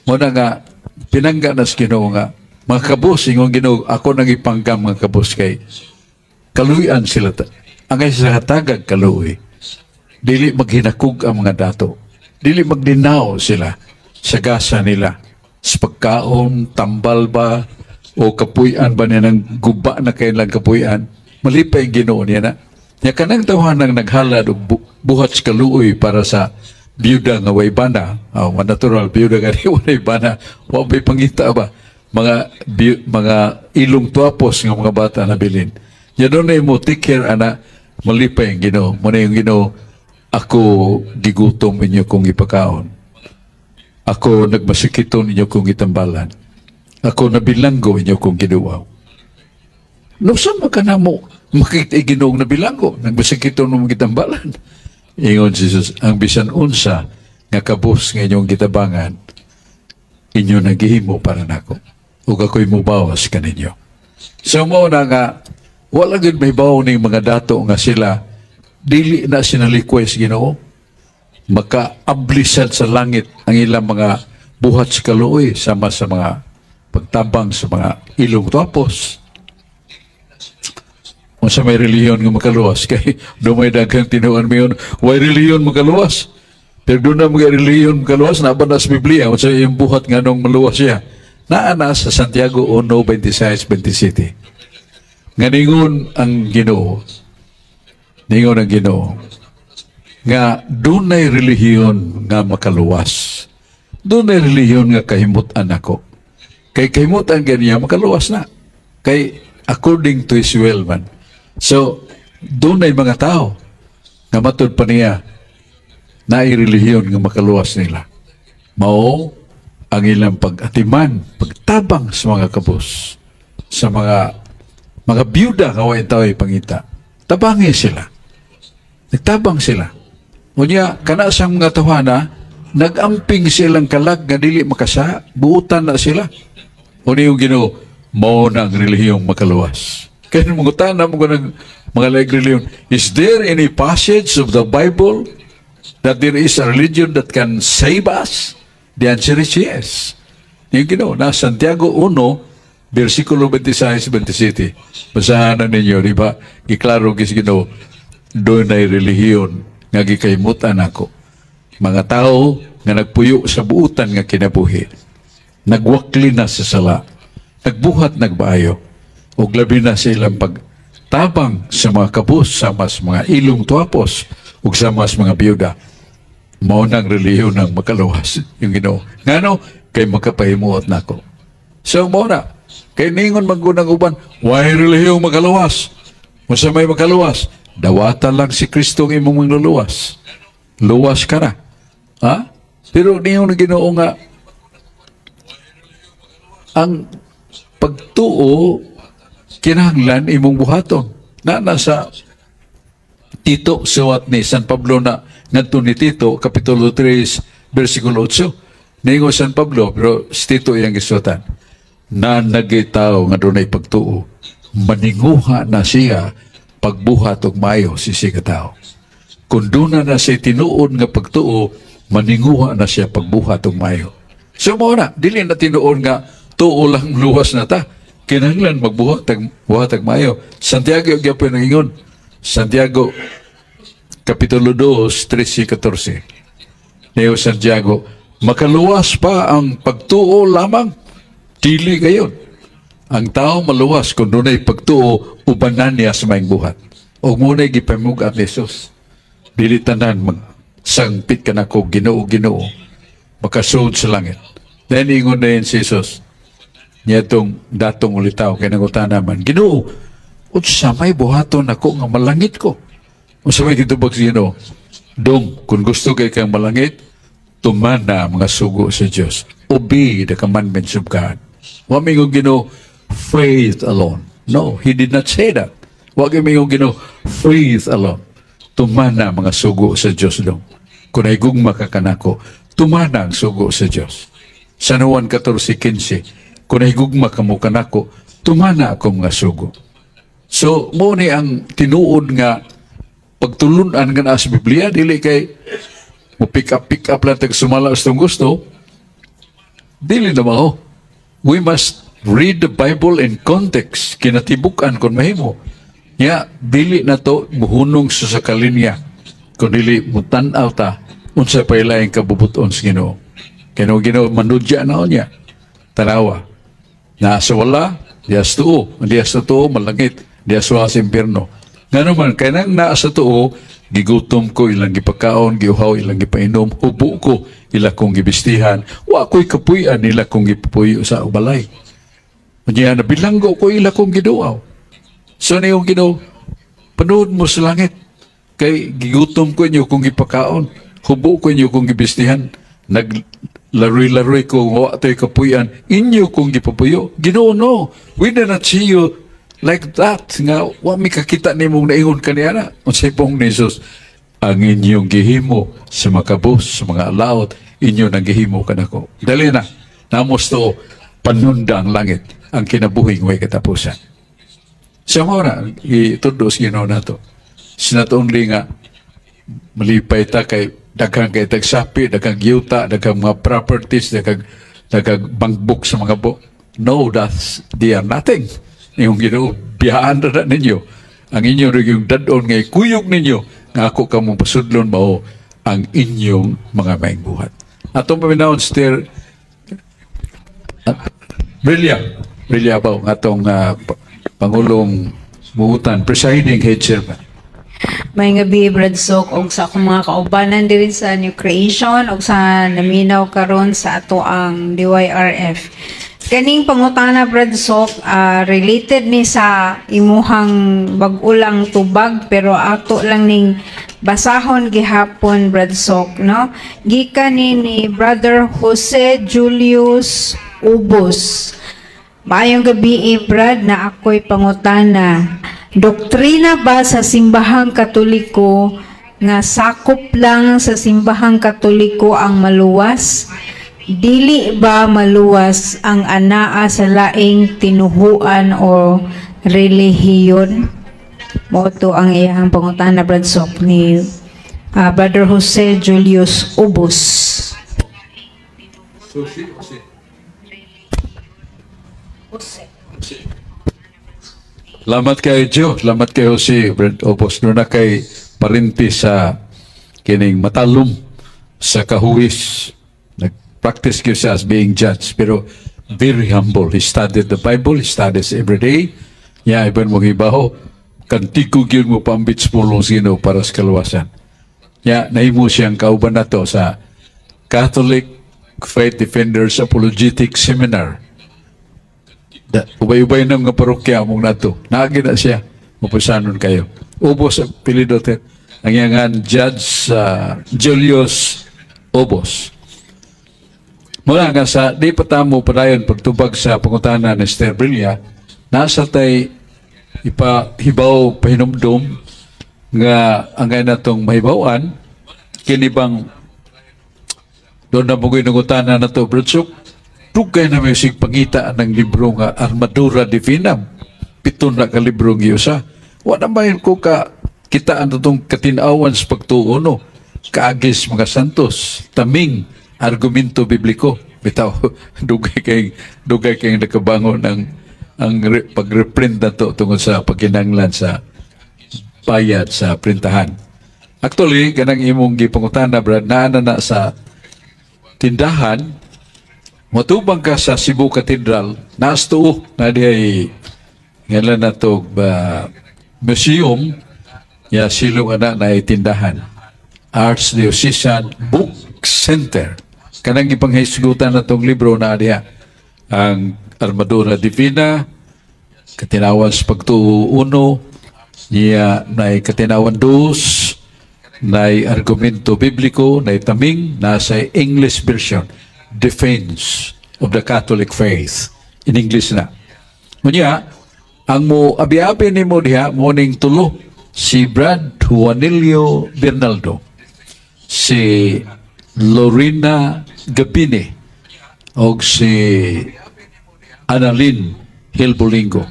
Mo na nga pinangga na sa Ginoo nga mga kabos. Ingon Ginoo, ako nang ipangga mga kabos kay kaluyan sila ta. Ang sa hatagag kaluoy, dili maghinakog ang mga dato, dili magdinaw sila sa gasa nila sa pagkaon, tambal ba o kapuy-an ba niya ng guba na kailang kapuy-an. Malipay ang Ginoo niya na nya kanang tawhan nang naghalad og buhat sa kaluoy para sa biyuda nga way bana. Oh, natural biyuda nga di walay bana, wa may pangita ba, mga mga ilong tuapos nga mga bata na bilin nya doon na mo take care ana, malipay ang Ginoo mo na yung Ginoo, ako gigutom, inyo kong ipakaon, ako nagmasikiton, inyo kong itambalan, ako nabilanggo, inyo kong giduaw. No, sa ka na mo makita Ginoong nabilanggo, nagmasikiton mo, gitambalan? Ingon si Jesus, ang bisan unsa nga kabus nga inyong gitabangan, inyo nagihimo para nako. Ug ako'y mubawas kaninyo. So mo na nga, wala gud may bawo ning mga dato nga sila, dili na sinalikway sa Ginoo. Makaablisad sa langit ang ilang mga buhat sa kaluoy sama sa mga pagtabang sa mga ilong tapos. Unsa may relihiyon nga makaluwas? Kay dumay daghang tinuan mayon, why relihiyon makaluwas? Pero doon na mga relihiyon makaluwas, na ba na sa Biblia unsa iyang buhat nga nung maluwas siya? Naa na sa Santiago 1:26-27. Nga ningon ang Ginoo, ningon ang Ginoo, nga dunay relihiyon nga makaluwas. Dunay relihiyon nga kahimutan ako. Kay kahimutan ganiya, makaluwas na. Kay according to His will man. So, dunay mga tao nga matud pa niya naay relihiyon nga makaluwas nila. Mao ang ilang pag-atiman, pagtabang sa mga kabus, sa mga byuda nga way tao pangita. Tabangi sila. Nagtabang sila. Unya, kana sang mga tawhana, nag-amping silang kalag nga dili makasa, buutan na sila. Unya yung Ginoo, mao na ang relihiyong makaluwas. Kaya mangutana mo ng mga laing relihiyon, is there any passage of the Bible that there is a religion that can save us? The answer is yes. Yung Ginoo, na Santiago 1, versikulo 26-27. Basahan na ninyo, di ba? Giklaro gis Ginoo, dunay relihiyon nga gikahimutan ako. Mga tao nga nagpuyo sa buutan nga kinabuhi. Nagwakli na sa sala. Nagbuhat nagmaayo. Ug labi na sa ilang pagtabang sa mga kabus, sa mas mga ilong tuapos, ug sa mas mga biyuda. Mao nang relihiyon ng makaluwas yung Ginoo. Ngano kay makapahimuot nako. So mao na kay ningon man gud ang uban, why relihiyon makaluwas? Unsa may makaluwas? Dawatan lang si Kristo ang imong mangluluwas. Luwas ka na. Ha? Pero ningon ng Ginoo nga ang pagtuo kinahanglan imong buhaton. Na nasa Tito, suwat ni San Pablo na ngadto ni Tito, Kapitulo 3, versikulo 8. Ningon San Pablo, pero si Tito iyang gisuwatan, na nagitaw nga dunay pagtuo, maninguha na siya pagbuhat og maayo si siya tao. Kung duna na siya tinuod nga pagtuo, maninguha na siya pagbuhat og maayo. So mao na, dili na tinuod nga tuo lang luwas na ta. Kinahanglan magbuhat tag buhat tag maayo. Santiago gyapon nang. Santiago Kapitulo 2, 13, 14. Neo Santiago, makaluwas pa ang pagtuo lamang? Dili gayon. Ang tao maluwas kung dunay pagtuo ubanan niya sa maayong buhat. O muna'y gipamug-at ni Jesus. Dili tanan magsangpit ka nako, "Ginoo, Ginoo," makasud sa langit. Then ingon na yun si Jesus. Niya itong datong ulitaw kay nangutana man, "Ginoo, unsa may buhaton ako nga malangit ko?" Unsa may gitubag sa Ginoo? "Dong, kung gusto kay kang malangit, tumana mga sugo sa Dios. Obey the commandments of God." Wa mingon Ginoo, "Faith alone." No, He did not say that. Wa mingon Ginoo, "Faith alone." Tumana mga sugo sa Dios, dong. Kung nahigugma ka kanako, tumana ang sugo sa Dios. San Juan 14:15, kung nahigugma ka mo kanako, tumana ako mga sugo. So, mao ni ang tinuod nga pagtulunan nga naa sa Biblia, dili kay mo pick up, pick up lang tag sumala sa gusto. Dili na mao. We must read the Bible in context, kinatibuk-an kung mahimo. Ya, dili na to muhunong sa kalinya. Kung dili mutan-aw ta unsa pa ilaing kabubuton sa Ginoo. Kaya Ginoo manudya na niya. Tanawa. Nasa wala, diya sa tuo. Diya sa tuo, malangit. Diya sa impierno. Nga naman, kaya nang naa sa tuo, gigutom ko ilang gipakaon, giuhaw ilang gipainom, hubo ko ila kong gibistihan, wa ko'y kapuy-an ila kong gipupuyo sa balay. Unya nabilanggo ko ila kong giduaw. So niyong Ginoo, panood mo sa langit. Kay gigutom ko inyo kong gipakaon, hubo ko inyo kong gibistihan, naglaroy-laroy ko, wa to'y kapuy-an, inyo kong gipapuyo. Ginoo, no, we did not see you like that. Nga, wa mi kakita nimong naingon kaniya na. Unsay pong ni Jesus, ang inyong gihimo sa makabos, sa mga alaot, inyo nang gihimo kanako. Dali na, namos to, panunda ang langit, ang kinabuhing way katapusan. Sa mao na, itudo sa Ginoo nato. It's not only nga malipay ta kay daghang kay tagsapi, daghang yuta, daghang mga properties, daghang bank book sa mga bo. No, that's they are nothing. Yung Ginoo, biyaan na na ninyo. Ang inyo rin yung dadon ngay kuyog ninyo nga ako kamo pasudlon mao ang inyong mga maayong buhat. Atong paminawon, Sister Brilya. Brilya ba ang atong Pangulong Muutan, presiding head chairman.
Maayong gabii, Brad Sok, og sa akong mga kaubanan diri sa New Creation og sa naminaw karon sa ato ang DYRF. Kaning pangutana, Brad Sok, related ni sa imuhang bag-o lang tubag, pero ato lang ning basahon gihapon, Brad Sok, no? Gikan ni Brother Jose Julius Ubos. Maayong gabii, Brad, naa ko'y pangutana. Doktrina ba sa Simbahang Katoliko nga sakop lang sa Simbahang Katoliko ang maluwas? Dili ba maluwas ang anaa sa laing tinuhuan o relihiyon? Mao to ang iyang pangutana, Brad Sok, ni Brother Jose Julius Ubos.
Jose. Salamat kay Joe, salamat kay Jose, Brad Obos. Doon na kay parinti sa kining matalom sa kahuwis. Nag-practice kayo siya as being judge, pero very humble. He studied the Bible, he studies every day. Ya, iban mong hibaho, kantigo gyud mo pambit sa pulong sa Ginoo para sa kaluwasan. Ya, nahimo siyang kauban nato sa Catholic Faith Defenders Apologetic Seminar. Da, ubay-ubay ng nga parokya among nato. Naagi na siya. Mapusanon kayo. Ubos ang apelyido te. Ang iyangan Judge Julius Obos. Mula nga sa di pa tamo padayon pagtubag sa pangutana ni Esther Brilla, nasa tay ipahibaw pahinumdum nga ang ngay natong mahibawan kini bang doon na mo nangutana na to, Brad Sok, dugay na may sig pangita ng libro nga Armadura Divina. 7 na ka libro nga usa. Wa na mayon ko ka kita ang atong katinawan sa pagtuo, no. Kaagis mga santos, taming argumento bibliko. Bitaw, dugay kay nakabangon ang pag-reprint na to tungod sa pagkinanglan sa bayad sa printahan. Actually, kanang imong gipangutana, Brad, naa na na sa tindahan. Motubang ka sa Cebu Cathedral, naas tuo na dihay ngalan na to ba, museum, ya silong ana na tindahan. Archdiocesan Book Center. Kanang ipanghisgutan na tong libro na diha. Ang Armadura Divina, Katinawan sa Pagtuo uno, niya na Katinawan dos, na argumento bibliko, na taming, nasa English version, Defense of the Catholic Faith. In English na. Munya, ang mo abi-abi nimo diha mo ning tulo, si Brad Juanillo Bernaldo, si Lorena Gabini, og si Annalyn Hilbolingo.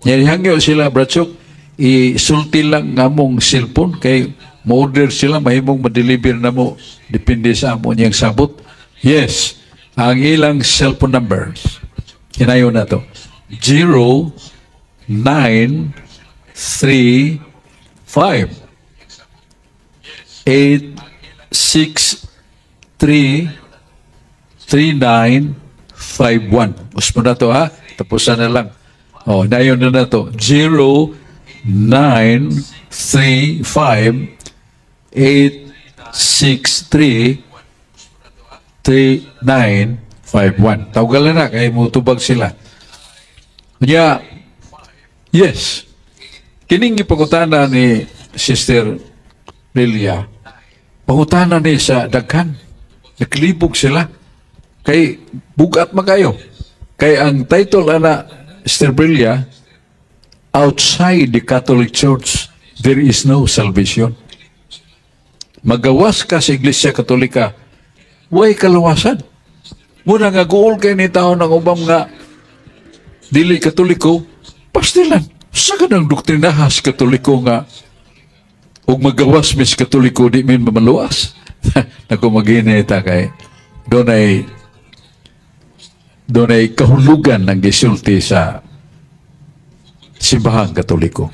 Yan hangyo sila, Brad Sok, isulti lang nga mong cellphone kay mo-order sila, mahimong ma-deliver na mo depende sa amo niyang sabot. Yes, ang ilang cellphone numbers. Hinayon na to. 0 9 3 5 8 6 3 3 9 5 1. Gusto mo na to, ha? Tapusan na lang. Oh, nayon na na to. 0 9 3 5 8 6 3 3 9 5 1. Tawagan na kay mo tubag sila. Kanya, yes, kining gipangutana ni Sister Lilia, pangutana ni sa daghan. Naglibog sila. Kay bugat man kayo. Kay ang title ana, Sister Lilia, "Outside the Catholic Church, There is No Salvation." Magawas ka sa Iglesia Katolika, way kaluwasan. Muna nga guol kay ni tao ng ubang nga dili Katoliko, pastilan. Sa kanang doktrinaha sa Katoliko nga ug magawas mis Katoliko di min mamaluwas. Naku, maghinay ta kay doon ay kahulugan ng gisulti sa Simbahang Katoliko.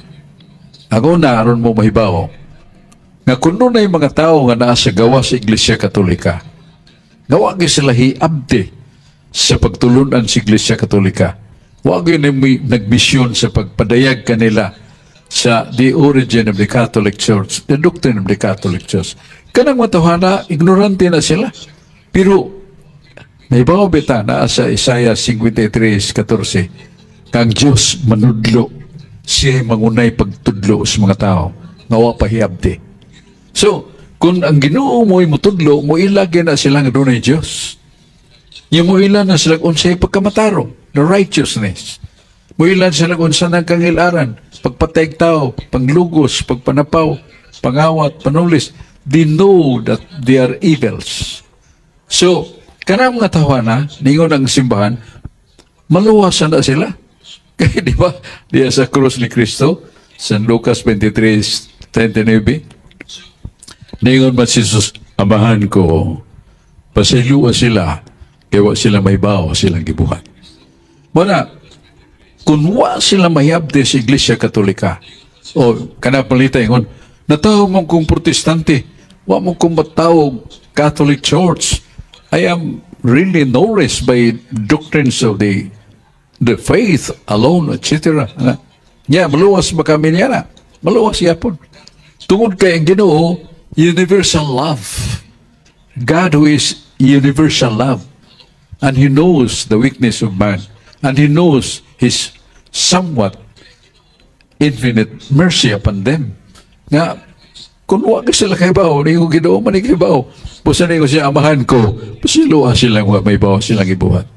Ako na aron mo mahibaw nga kuno na yung mga tao nga naa sa gawas sa Iglesia Katolika, nga wa gyud sila hiabte sa pagtulunan sa Iglesia Katolika. Wa gyud nagmisyon sa pagpadayag kanila. Sa the origin of the Catholic Church, the doctrine of the Catholic Church. Kanang matawhana, ignorante na sila. Pero nahibaw bita na sa Isaiah 53:14, kang Diyos manudlo, siya mangunay pagtudlo sa mga tao, nga wa pa hiabti. So, kung ang Ginoo mo'y mutudlo, moila na sila nga dunay Diyos. Yung moila na sila unsay pagkamatarong, the righteousness. Moila sila unsa nang kangilaran, pagpatay tao, panglugos, pagpanapaw, pangawat, panulis. They know that they are evils. So, kanang mga tawhana, ningon ang simbahan, maluwasan na sila. Kaya di ba, diya sa krus ni Kristo, San Lucas 23:39, ningon man si Jesus, "Amahan ko, pasayloa sila, kay wa sila mahibaw silang gibuhat." Muna, kung wa sila mayabte sa Iglesia Katolika, o kana palita ingon, "Natawo mo kong Protestante, wa mo kong matawag Catholic Church. I am really nourished by doctrines of the faith alone, etc." Yeah, maluwas ba kami niya na? Maluwas yapon. Tungod kay ang Ginoo, universal love. God who is universal love. And He knows the weakness of man. And He knows His somewhat infinite mercy upon them. Nga, kung wa ka sila kahibaw, ni ko Ginoo man ni kahibaw. Busa ni ko siya, "Amahan ko, pasayloa sila wa mahibaw silang ibuhat."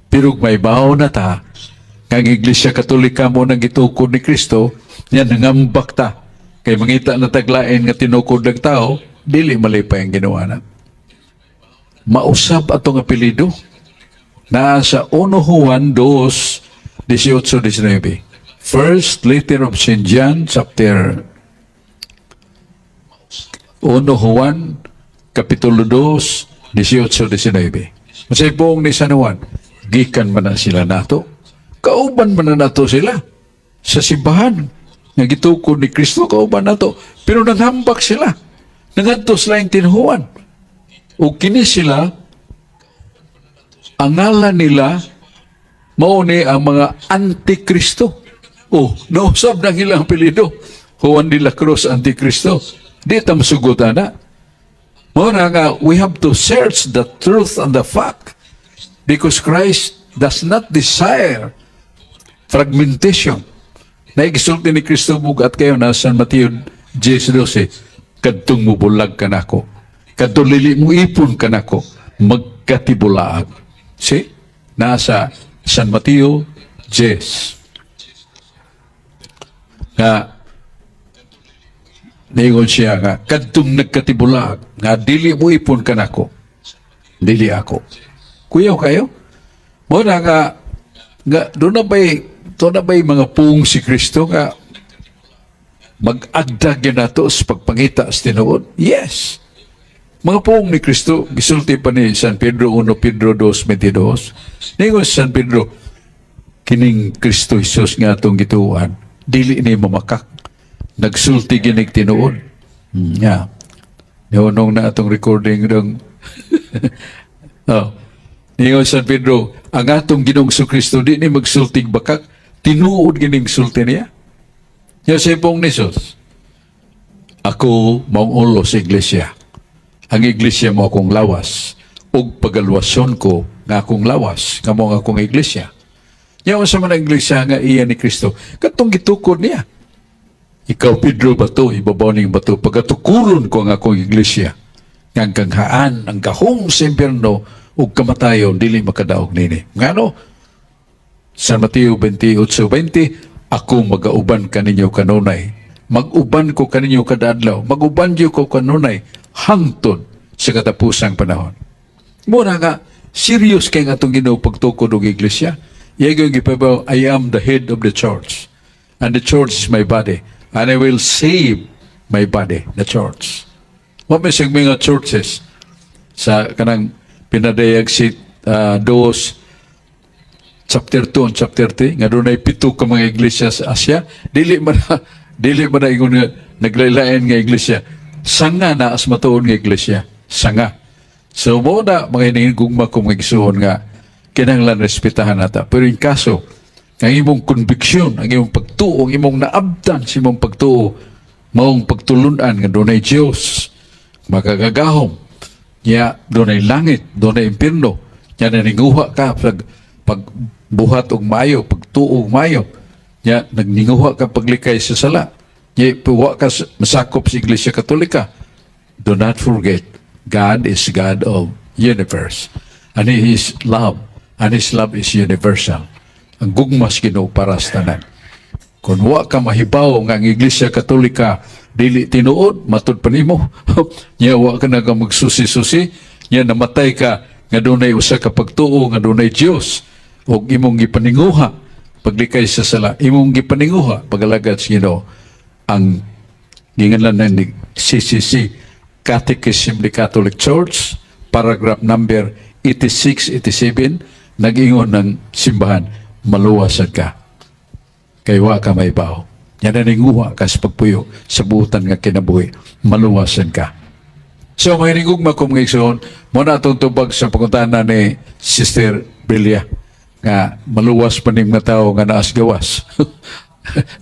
Pero mahibaw na ta, kang Iglesia Katolika mo nang gitukod ni Kristo, yan nangambak ta. Kay mangita na taglain nga tinukod ng tao, dili malipay ang ginawa na. Mausab atong apelido na sa 1 Juan 2, 18, 19. First letter of St. John, chapter 1 Juan, Kapitulo 2, 18, 19. Masay buong ni San Juan, gikan man na sila nato. Kauban man na nato sila sa simbahan. Nga gitukod ni Kristo, kauban nato. Pero nanghambak sila. Nangadto sila yung tinuhuan. O kini sila, ang ngalan nila, mao ni ang mga Antikristo. Oh, nausab ng ilang apelyido. Juan de la Cruz, Antikristo. Di ta masugot ana. Mao na nga, we have to search the truth and the fact. Because Christ does not desire fragmentation. Naigisulti ni Kristo bugat kayo na San Mateo 10:12, "Kadtong mubulag ka nako, kadtong dili mo ipon ka nako, magkatibulaag." See? Nasa San Mateo 10. Nga, ningon siya nga, "Kadtong nagkatibulaag, nga dili mo ipon ka nako, dili ako." Kuyaw kayo? Mo na nga, nga doon na ba'y mga puong si Kristo nga mag-agdag yun nato sa pagpangita sa tinuod? Yes. Mga puong ni Kristo, gisulti pa ni San Pedro 1 Pedro 2:22. Ningon si San Pedro, "Kining Kristo Jesus nga atong gituan, dili ni mamakak. Nagsulti ginig tinuod." Yeah. Nihunong na atong recording dong. Oh. Ningon San Pedro, "Ang atong Ginoong Kristo di ni magsultig bakak, tinuod gining sulti niya." Ya sa pong ni Jesus, "Ako maong ulo sa iglesia. Ang iglesia mo akong lawas, ug pagalwason ko nga akong lawas, nga mo ang akong iglesia." Nya unsa man ang iglesia nga iya ni Kristo? Katong gitukod niya. "Ikaw Pedro bato, ibabaw ning bato, pagatukuron ko ang akong iglesia. Nga ang kanghaan, ang gahom sa impyerno, ug kamatayon, dili makadaog nini." Ngano? San Mateo 28:20, "Ako magauban kaninyo kanunay. Mag-uban ko kaninyo kada adlaw. Mag-uban gyud ko kanunay hangtod sa katapusang panahon." Muna nga, serious kay nga itong Ginoo pagtukod og iglesia. Iyagang gipabaw, "I am the head of the church. And the church is my body. And I will save my body, the church." Wa may siyang mga churches sa kanang pinadayag si dos chapter 2 and chapter 3 nga dunay pito ka mga iglesia sa Asia. Dili man na ingon nga naglaylain nga iglesia, sanga na as matuon nga iglesia sanga. So mo na mga hinihigugma ko mga igsuon nga kinahanglan respetahan nata, pero in kaso Ang imong conviction, ang imong pagtuo, ang imong naabtan sa imong pagtuo, maong pagtulunan nga dunay Diyos, makagagahom, nya dunay langit, dunay impierno, nya naninguha ka pagbuhat og maayo, pagtuo og maayo, nya nagninguha ka paglikay sa sala, nya wa ka masakop sa Iglesia Katolika. Do not forget, God is God of universe. And He is love. And His love is universal. Ang gugma sa Ginoo para sa tanan. Kung wa ka mahibaw nga ang Iglesia Katolika dili tinuod, matud pa nimo. Nya wa ka na ka magsusi-susi, nya namatay ka nga dunay usa ka pagtuo nga dunay Dios ug imong gipaninguha paglikay sa sala, imong gipaninguha pagalagad sa Ginoo. Ang gingalan ng CCC, Catechism of the Catholic Church, paragraph number 86-87, nag-ingon ng simbahan, maluwasan ka. Kay wa ka mahibaw. Yan naninguha ka sa pagpuyo sa buutan nga kinabuhi. Maluwasan ka. So, mga hinigugma ko, mga igsoon, mao na atong tubag sa pangutana ni Sister Belia nga maluwas pa ning mga tao nga naas gawas.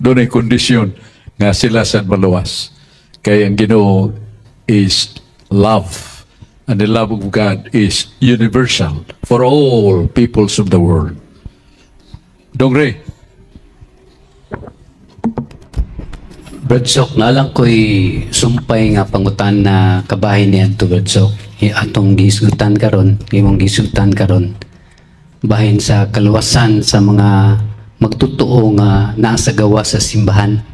Dunay kondisyon nga sila sad maluwas. Kay ang Ginoo is love. And the love of God is universal for all peoples of the world. Dong Ray.
Brad Sok, naalang ko'y sumpay nga pangutana kabahin niya to, Brad Sok. Atong gihisgutan karon, imong gihisgutan karon. Bahin sa kaluwasan sa mga magtutuo nga naa sa gawas sa simbahan.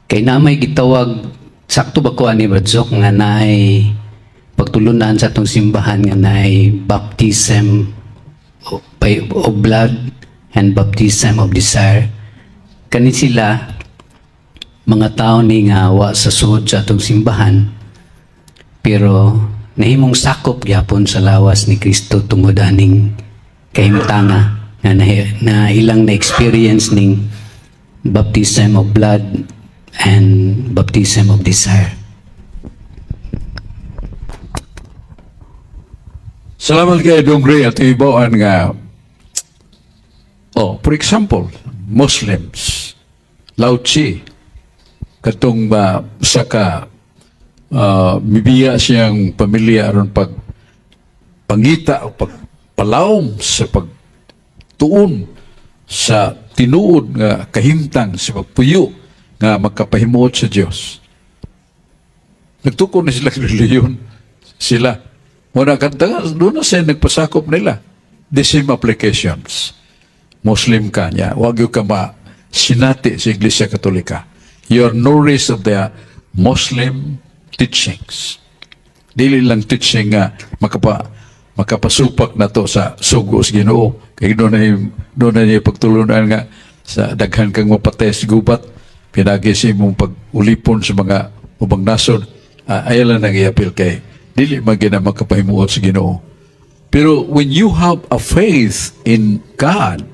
Kay na may gitawag, sakto ba ko ani, Brad Sok, nga naay pagtulunan sa atong simbahan nga naay baptism of blood and baptism of desire? Kani sila mga tao ni nga wa sa sud sa atong simbahan pero nahimong sakop gyapon sa lawas ni Kristo tungod aning kahimtanga nga na ilang na experience ning baptism of blood and baptism of desire.
Salamat kay Dong Ray at ibawaan nga, oh, for example, Muslims, Lao Tzu, katong sa ka mibiya siyang pamilya aron pag pangita o pagpalawom sa pagtuon sa tinuod nga kahimtang sa pagpuyo nga magkapahimuot sa Dios. Nagtukod na sila reliyon. Sila. Muna kanta, doon na siya nagpasakop nila. The same applications. Muslim ka niya, wag yung ka ma sinati sa Iglesia Katolika. You are nourished of the Muslim teachings. Dili lang teaching nga makapasupak na to sa sugo sa Ginoo. Kay doon na niya pagtulunan nga sa daghan kang mapatay sa gubat, pinagi sa imong pag-ulipon sa mga ubang nasod, ayaw lang nang iapil kay dili man gina makapahimuot sa Ginoo. Pero when you have a faith in God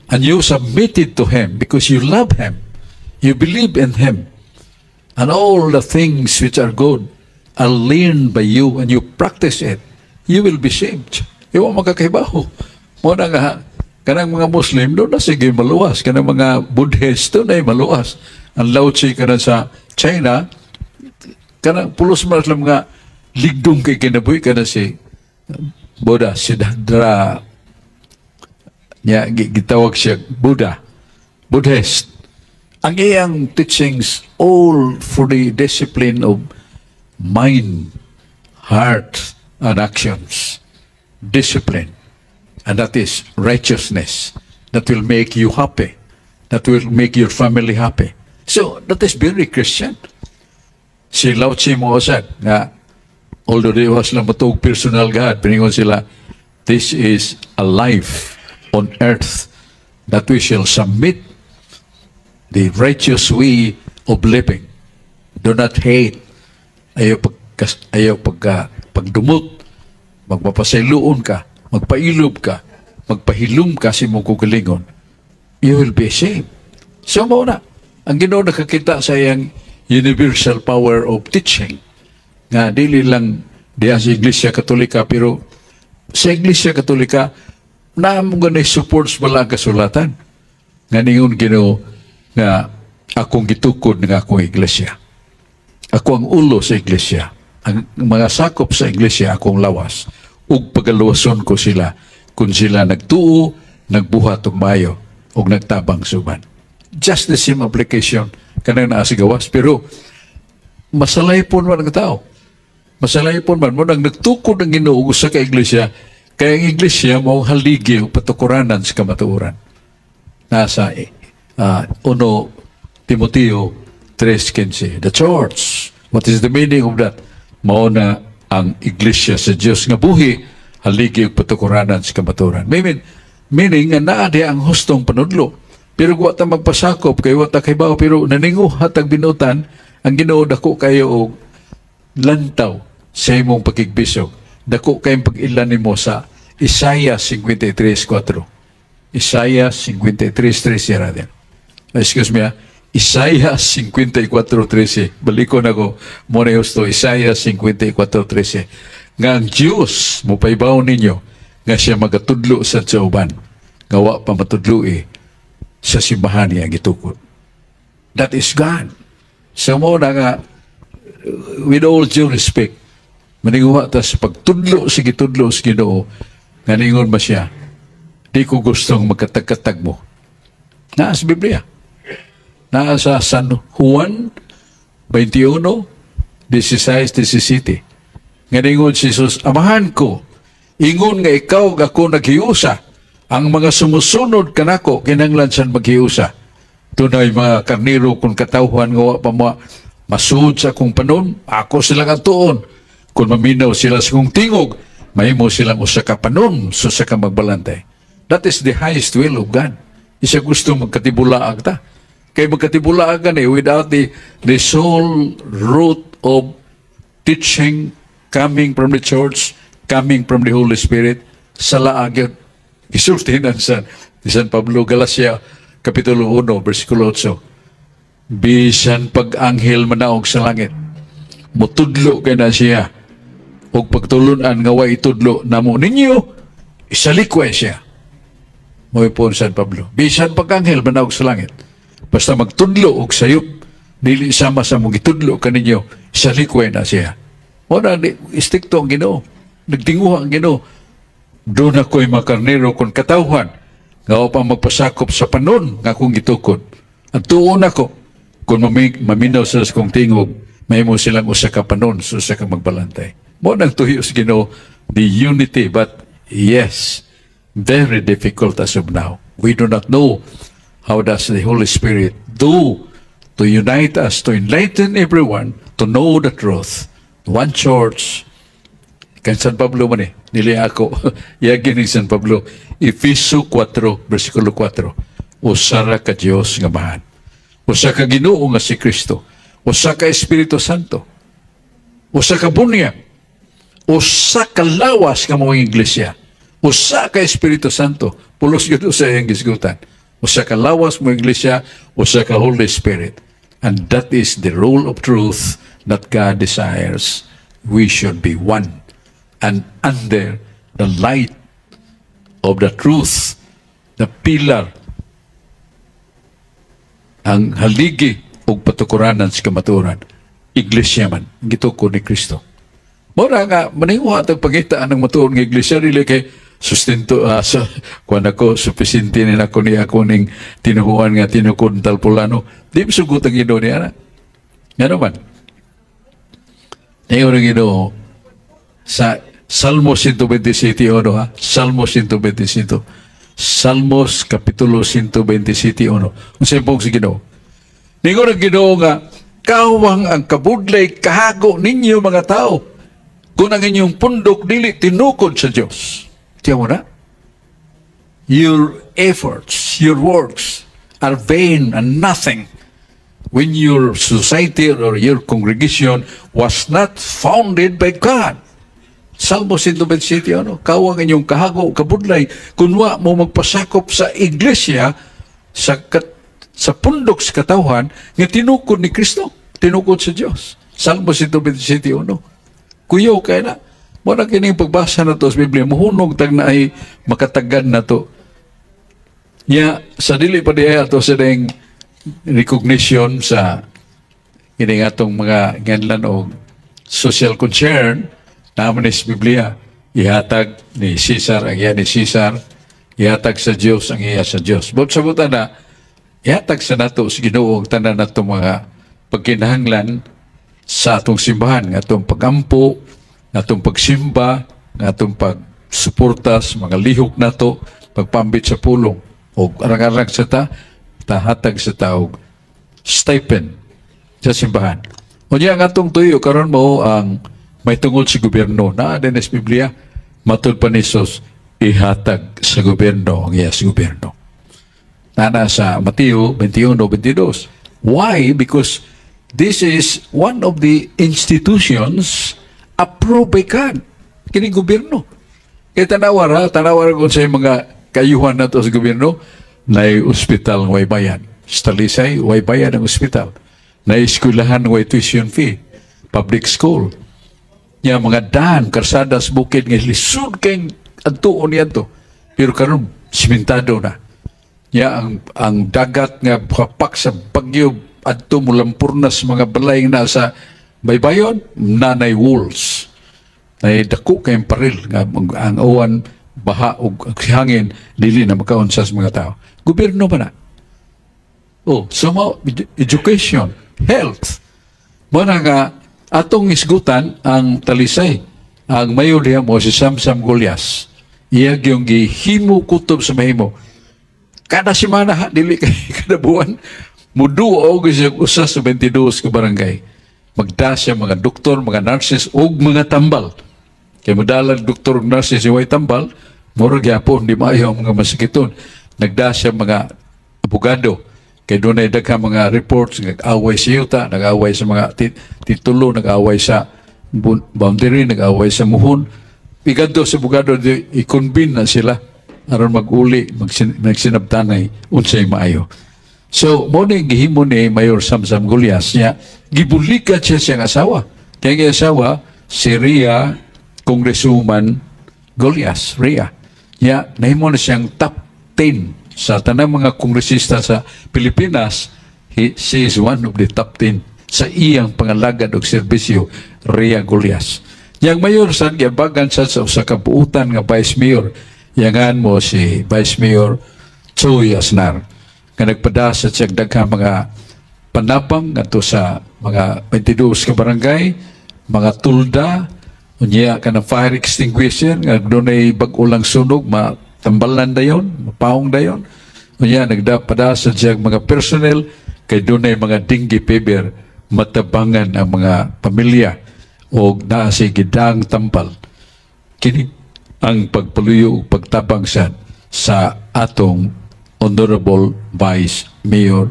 and you submitted to Him because you love Him, you believe in Him, and all the things which are good are learned by you and you practice it, you will be saved. Iwa makakahibaw. Mao na nga, kanang mga Muslim, doon na sige maluwas. Kanang mga Buddhist, doon na maluwas. Ang Lao Tzu kanan sa China, kanang pulos man sila mga ligdong kay kinabuhi kana si Buddha, Siddhartha, niya, gitawag siya Buddha, Buddhist. Ang iyang teachings all for the discipline of mind, heart, and actions. Discipline. And that is righteousness that will make you happy, that will make your family happy. So, that is very Christian. Si Lao Tzu mo said nga, although they was lang matuog personal God, piningon sila, this is a life on earth that we shall submit the righteous way of living. Do not hate. Ayaw pagdumot. Magpapasayloon ka, magpailob ka, magpahilom ka sa imong kaugalingon. You will be ashamed. So mao na, ang Ginoo nakakita sa iyang universal power of teaching. Nga dili lang diha sa Iglesia Katolika, pero sa Iglesia Katolika, Naa mo ganay supports bala ang kasulatan. Nga ningon Ginoo nga akong gitukod nga akong iglesia. Ako ang ulo sa iglesia. Ang mga sakop sa iglesia akong lawas. Ug pagaluwason ko sila kung sila nagtuo, nagbuhat og maayo ug nagtabang sa uban. Just the same application kanang naa sa gawas, pero masalaypon man ang tao. Masalaypon man mo nang nagtukod ang Ginoo og usa ka iglesia kay ang iglesia mao ang haligi o patukuranan sa kamatuoran. Nasa 1 Timoteo 3:15. The church. What is the meaning of that? Mao na ang iglesia sa Dios nga buhi, haligi ug patukuranan sa kamatuoran. Meaning nga naa diha ang hustong panudlo. Pero wa ta magpasakop kay wa ta kahibaw, pero naninguha tag binutan ang Ginoo, dako kayo og lantaw sa imong pakigbisog. Dako kayong pag-ilan nimo sa Isaiah 53:4. Isaiah 53:3 yara din. Excuse me, ah. Isaiah 54:13. Balikon ako mo na husto. Isaiah 54:13. Nga ang Diyos mopaibaw ninyo nga siya magatudlo sa uban. Nga wa pa matudloi sa simbahan niya gitukod. That is God. So mo na nga, with all due respect, maninguha ta sa pagtudlo sa gitudlo sa Ginoo, nga ningon ba siya, "Di ko gustong magkatag-katag mo." Naa sa Biblia. Naa sa San Juan 21, 16, 17. Nga ningon si Jesus, "Amahan ko, ingon nga ikaw ako naghiusa, ang mga sumusunod kanako kinahanglan san maghiusa. Dunay mga karniro kung katawhan nga wa pa mo masuod sa akong panon, ako silang atuon. Kung maminaw sila sa akong tingog, mahimo silang usa ka panon sa usa ka magbalantay." That is the highest will of God. Isa gusto magkatibulaag ta. Kay magkatibulaag ka ni without the sole root of teaching coming from the church, coming from the Holy Spirit, sa laag yun. Isultinan sa ni San Pablo, Galacia, Kapitulo 1, versikulo 8. Bisan pag-anghel manaog sa langit, mutudlo kay na siya, ug pagtulunan nga way itudlo namo ninyo, isalikway siya. Mo'y po San Pablo. Bisan pag-anghel manaog sa langit, basta magtudlo og sayop, dili sama sa mong gitudlo kaninyo, isalikway na siya. Mo na, istikto ang Ginoo. Nagtinguha ang Ginoo. Duna ko'y mga karnero kung katawhan, nga upang magpasakop sa panon nga akong gitukod. Atuon ako, kung maminaw sila sa kong tingog, mahimo silang usa ka panon sa usa ka magbalantay. Mo nang tuyo sa Ginoo, the unity, but yes, very difficult as of now. We do not know how does the Holy Spirit do to unite us, to enlighten everyone, to know the truth. One church, kay San Pablo man eh, nili ako, yagi ni San Pablo, Efeso 4, versikulo 4, usa ra ka Dios nga Amahan. Usa ka Ginoo nga si Kristo. Usa ka Espiritu Santo. Usa ka bunyag. Usa ka lawas nga mga iglesia. Usa ka Espiritu Santo. Pulos yun sa iyang gisgutan. Usa ka lawas mo iglesia, usa ka Holy Spirit. And that is the role of truth that God desires. We should be one and under the light of the truth, the pillar, ang haligi ug patukuranan sa kamatuoran, iglesia man, gitukod ni Kristo. Mora nga, maninguha tag pangita ang matuod nga iglesia, dili kay sustento sa kuan ako, supisinte ni nako ni ako ning tinuhuan nga tinukod talpulano. Di sugot ang Ginoo niya na. Nga naman. Ngayon ang Ginoo sa Salmo 127 ono ha. Salmo 127. Salmos Kapitulo 127 ono. Unsay pong si Ginoo? Ningon ang Ginoo nga kawang ang kabudlay kahago ninyo mga tao kung ang inyong pundok dili tinukod sa Dios. Tiyan mo na? Your efforts, your works are vain and nothing when your society or your congregation was not founded by God. Salmo 127, ano? Kawang inyong kahago, kabudlay, kunwa mo magpasakop sa iglesia, sa pundok sa katawhan, nga tinukod ni Kristo, tinukod sa Dios. Salmo 127, ano? Kuyaw kay na. Mao na kining pagbasa nato sa Biblia, muhunog tag naay makatagan nato. Nya sa dili pa diay ato sa ding recognition sa kining atong mga nganlan og social concern naman ni sa Biblia, ihatag ni Caesar ang iya ni Caesar, ihatag sa Dios ang iya sa Dios. But sa buta na ihatag sa nato sa Ginoo ang tanan nato mga pagkinahanglan sa atong simbahan, nga atong pagampo, nga atong pagsimba, nga atong pagsuporta sa mga lihok nato, pagpambit sa pulong o arang-arang sa ta tahatag sa tao stipend sa simbahan. Unya ang atong tuyo karon mo ang may tungod sa gobyerno na din sa Biblia, matud pa ni Jesus, ihatag sa gobyerno ang iya sa gobyerno. Nana sa Mateo 21:22. Why? Because this is one of the institutions approved by God. Kining gobyerno. Kaya tanawa ra, tanawa ra kung sa mga kayuhan nato sa gobyerno, na ospital nga way bayad. Sa Talisay, way bayad ang ospital. Na eskwelahan way tuition fee. Public school. Ya mga daan, karsadas, bukid, nga lisod kay adtuon niadto. Pero karon simentado na. Ya ang dagat nga kapak sa bagyo adto mulampurna sa mga balay nga nasa baybayon, nanay walls. Nay dako kay paril nga ang uwan, baha ug hangin dili na makaunsa sa mga tao. Gobyerno ba na? Oh, so mo education, health. Mo na nga atong isgutan ang Talisay. Ang mayor diha mo si Samsam Gullas. Iya gyung gihimo kutob sa mahimo. Kada semana ha, dili kay kada buwan, muduo og siya usa sa 22 ka barangay. Magda siya mga doktor, mga nurses ug mga tambal. Kay modalag doktor ug nurses way tambal, mura gyapon di maayo ang mga masakiton. Nagda siya mga abogado. Kay dunay daghang mga reports, nag-away sa yuta, nag-away sa mga titulo, nag-away sa boundary, nag-away sa muhon. Igadto sa abogado, i-convene na sila aron mag-uli, magsinabtanay unsay maayo. So, mo ni gihimo ni Mayor Samsam Gullas niya, gibulikan siya siyang asawa. Kaya ang asawa, si Ria, Congresswoman Gullas, Ria. Niya, nahimo na siyang top 10 sa tanang mga kongresista sa Pilipinas. She is one of the top 10 sa iyang pangalagad og serbisyo, Ria Gullas. Yang mayor san giabagan sa usa ka buutan nga vice mayor. Yangan mo si Vice Mayor Choy Asnar nga nagpada sa siyang daghang mga panabang ngadto sa mga 22 ka barangay, mga tulda, unya kanang fire extinguisher nga dunay bag-o lang sunog, matambalan dayon, mapaong dayon. Unya nagdapada sa siyang mga personnel kay dunay mga dengue fever, matabangan ang mga pamilya o naa say gidang tampal. Kini ang pagpaluyo ug pagtabang sa atong Honorable Vice Mayor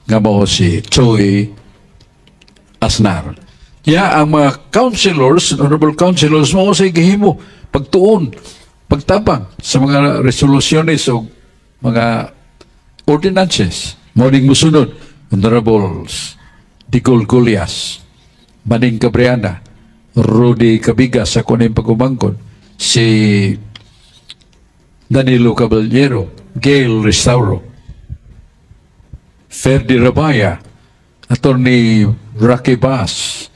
nga mao si Choy Asnar. Ya ang mga councilors, honorable councilors, mao say gihimo pagtuon, pagtabang sa mga resolusyones o mga ordinances. Mao ning musunod, Honorables Digol Gullas, Maning Cabriana, Rudy Cabigas sa kuning pagumangkon, si Danilo Caballero, Gail Restauro, Ferdi Rabaya, Attorney Rocky Bass,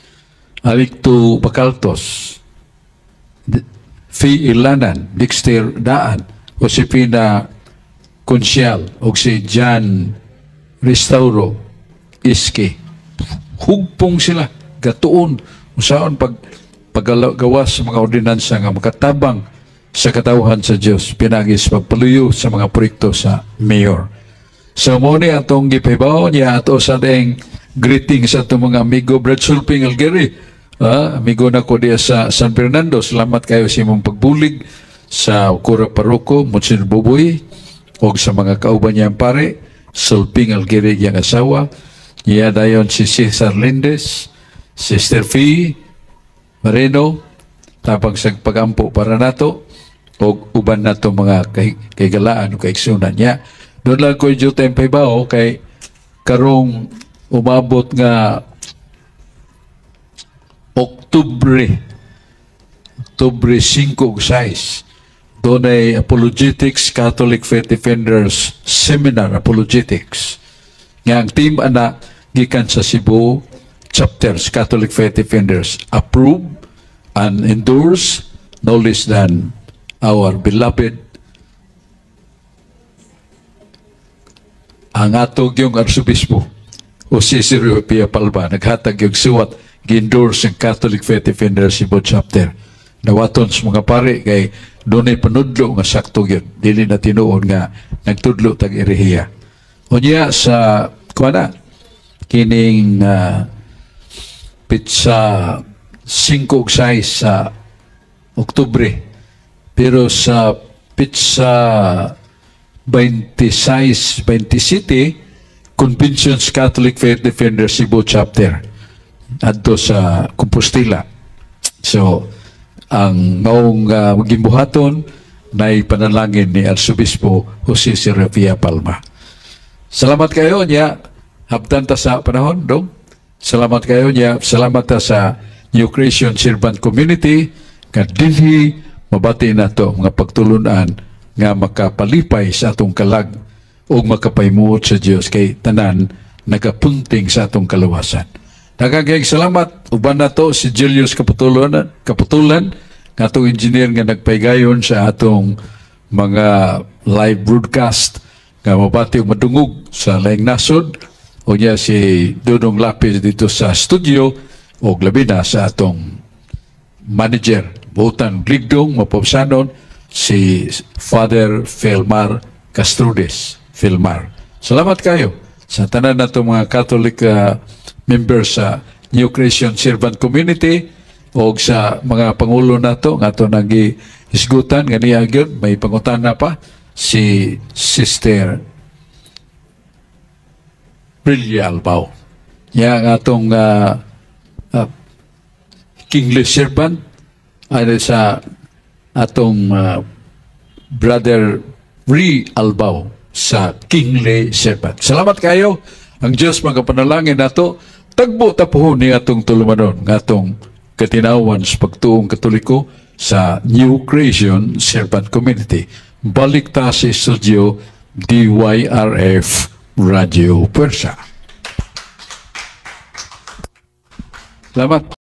Alicto Bacaltos, Fee Ilanan, Dexter Daan, Josefina Consial, o si John Restauro Iski. Hugpong sila, gatuon, usaon pag paggawas sa mga ordinansa nga makatabang sa katawhan sa Dios pinagi sa pagpaluyo sa mga proyekto sa mayor. So mo ni atong gipahibaw niya ato sa ding greeting sa atong mga amigo Brad Sulping Algeri. Ah, amigo na ko diya sa San Fernando. Salamat kayo sa imong pagbulig sa Kura Paroko, Monsignor Buboy, o sa mga kauban niyang pare, Sulping Algeri iyang asawa, niya dayon si Cesar Lindez, Sister Fee Marino, tabang sa pagampo para nato, o uban nato mga kaygalaan o kaiksunan niya. Doon lang ko yung time pahibaw kay karong umabot nga Oktubre. Oktubre 5 ug 6, dunay Apologetics Catholic Faith Defenders Seminar Apologetics. Nga ang team ana gikan sa Cebu Chapters Catholic Faith Defenders, approved and endorsed no less than our beloved, ang atong yung Arsobispo Jose Sergio Pia Palma, naghatag yung suwat, gi-endorse ang Catholic Faith Defenders Cebu Chapter. Nawaton sa mga pare kay dunay panudlo nga sakto gyud, dili na tinuod nga nagtudlo tag erehiya. Unya sa kuana kining petsa 5 ug 6 sa Oktubre, pero sa petsa 26, 27, Conventions Catholic Faith Defenders Cebu Chapter adto sa Compostela. So ang maong gimbuhaton nay panalangin ni Arsobispo Jose Serafia Palma. Salamat kayo niya. Habtan ta sa panahon, dong. Salamat kayo niya. Salamat ta sa New Creation Servant Community nga dinhi mabati nato mga pagtulunan nga makapalipay sa atong kalag ug makapahimuot sa Dios kay tanan nagapunting sa atong kaluwasan. Daghang salamat. Uban nato si Julius Kaputulan, Kaputulan nga atong engineer nga nagpaygayon sa atong mga live broadcast nga mabati ug madungog sa laing nasod, o niya si Dudong Lapis dito sa studio, o labi na sa atong manager Butan Ligdong mapabsanon, si Father Felmar Castrudes Felmar. Salamat kayo sa tanan nato mga Catholic members sa New Creation Servant Community o sa mga pangulo nato nga ato nagi hisgutan nga niya gyud may pangutana pa si Sister Brillia Albao. Ya ang atong kingly servant ano sa atong Brother Ri Albao sa kingly servant. Salamat kayo. Ang Diyos magapanalangin nato, tagbo tapuhon ni atong tulumanon nga atong katinawan sa pagtuong Katoliko sa New Creation Servant Community. Balik ta sa studio, DYRF Radio Puwersa. Salamat.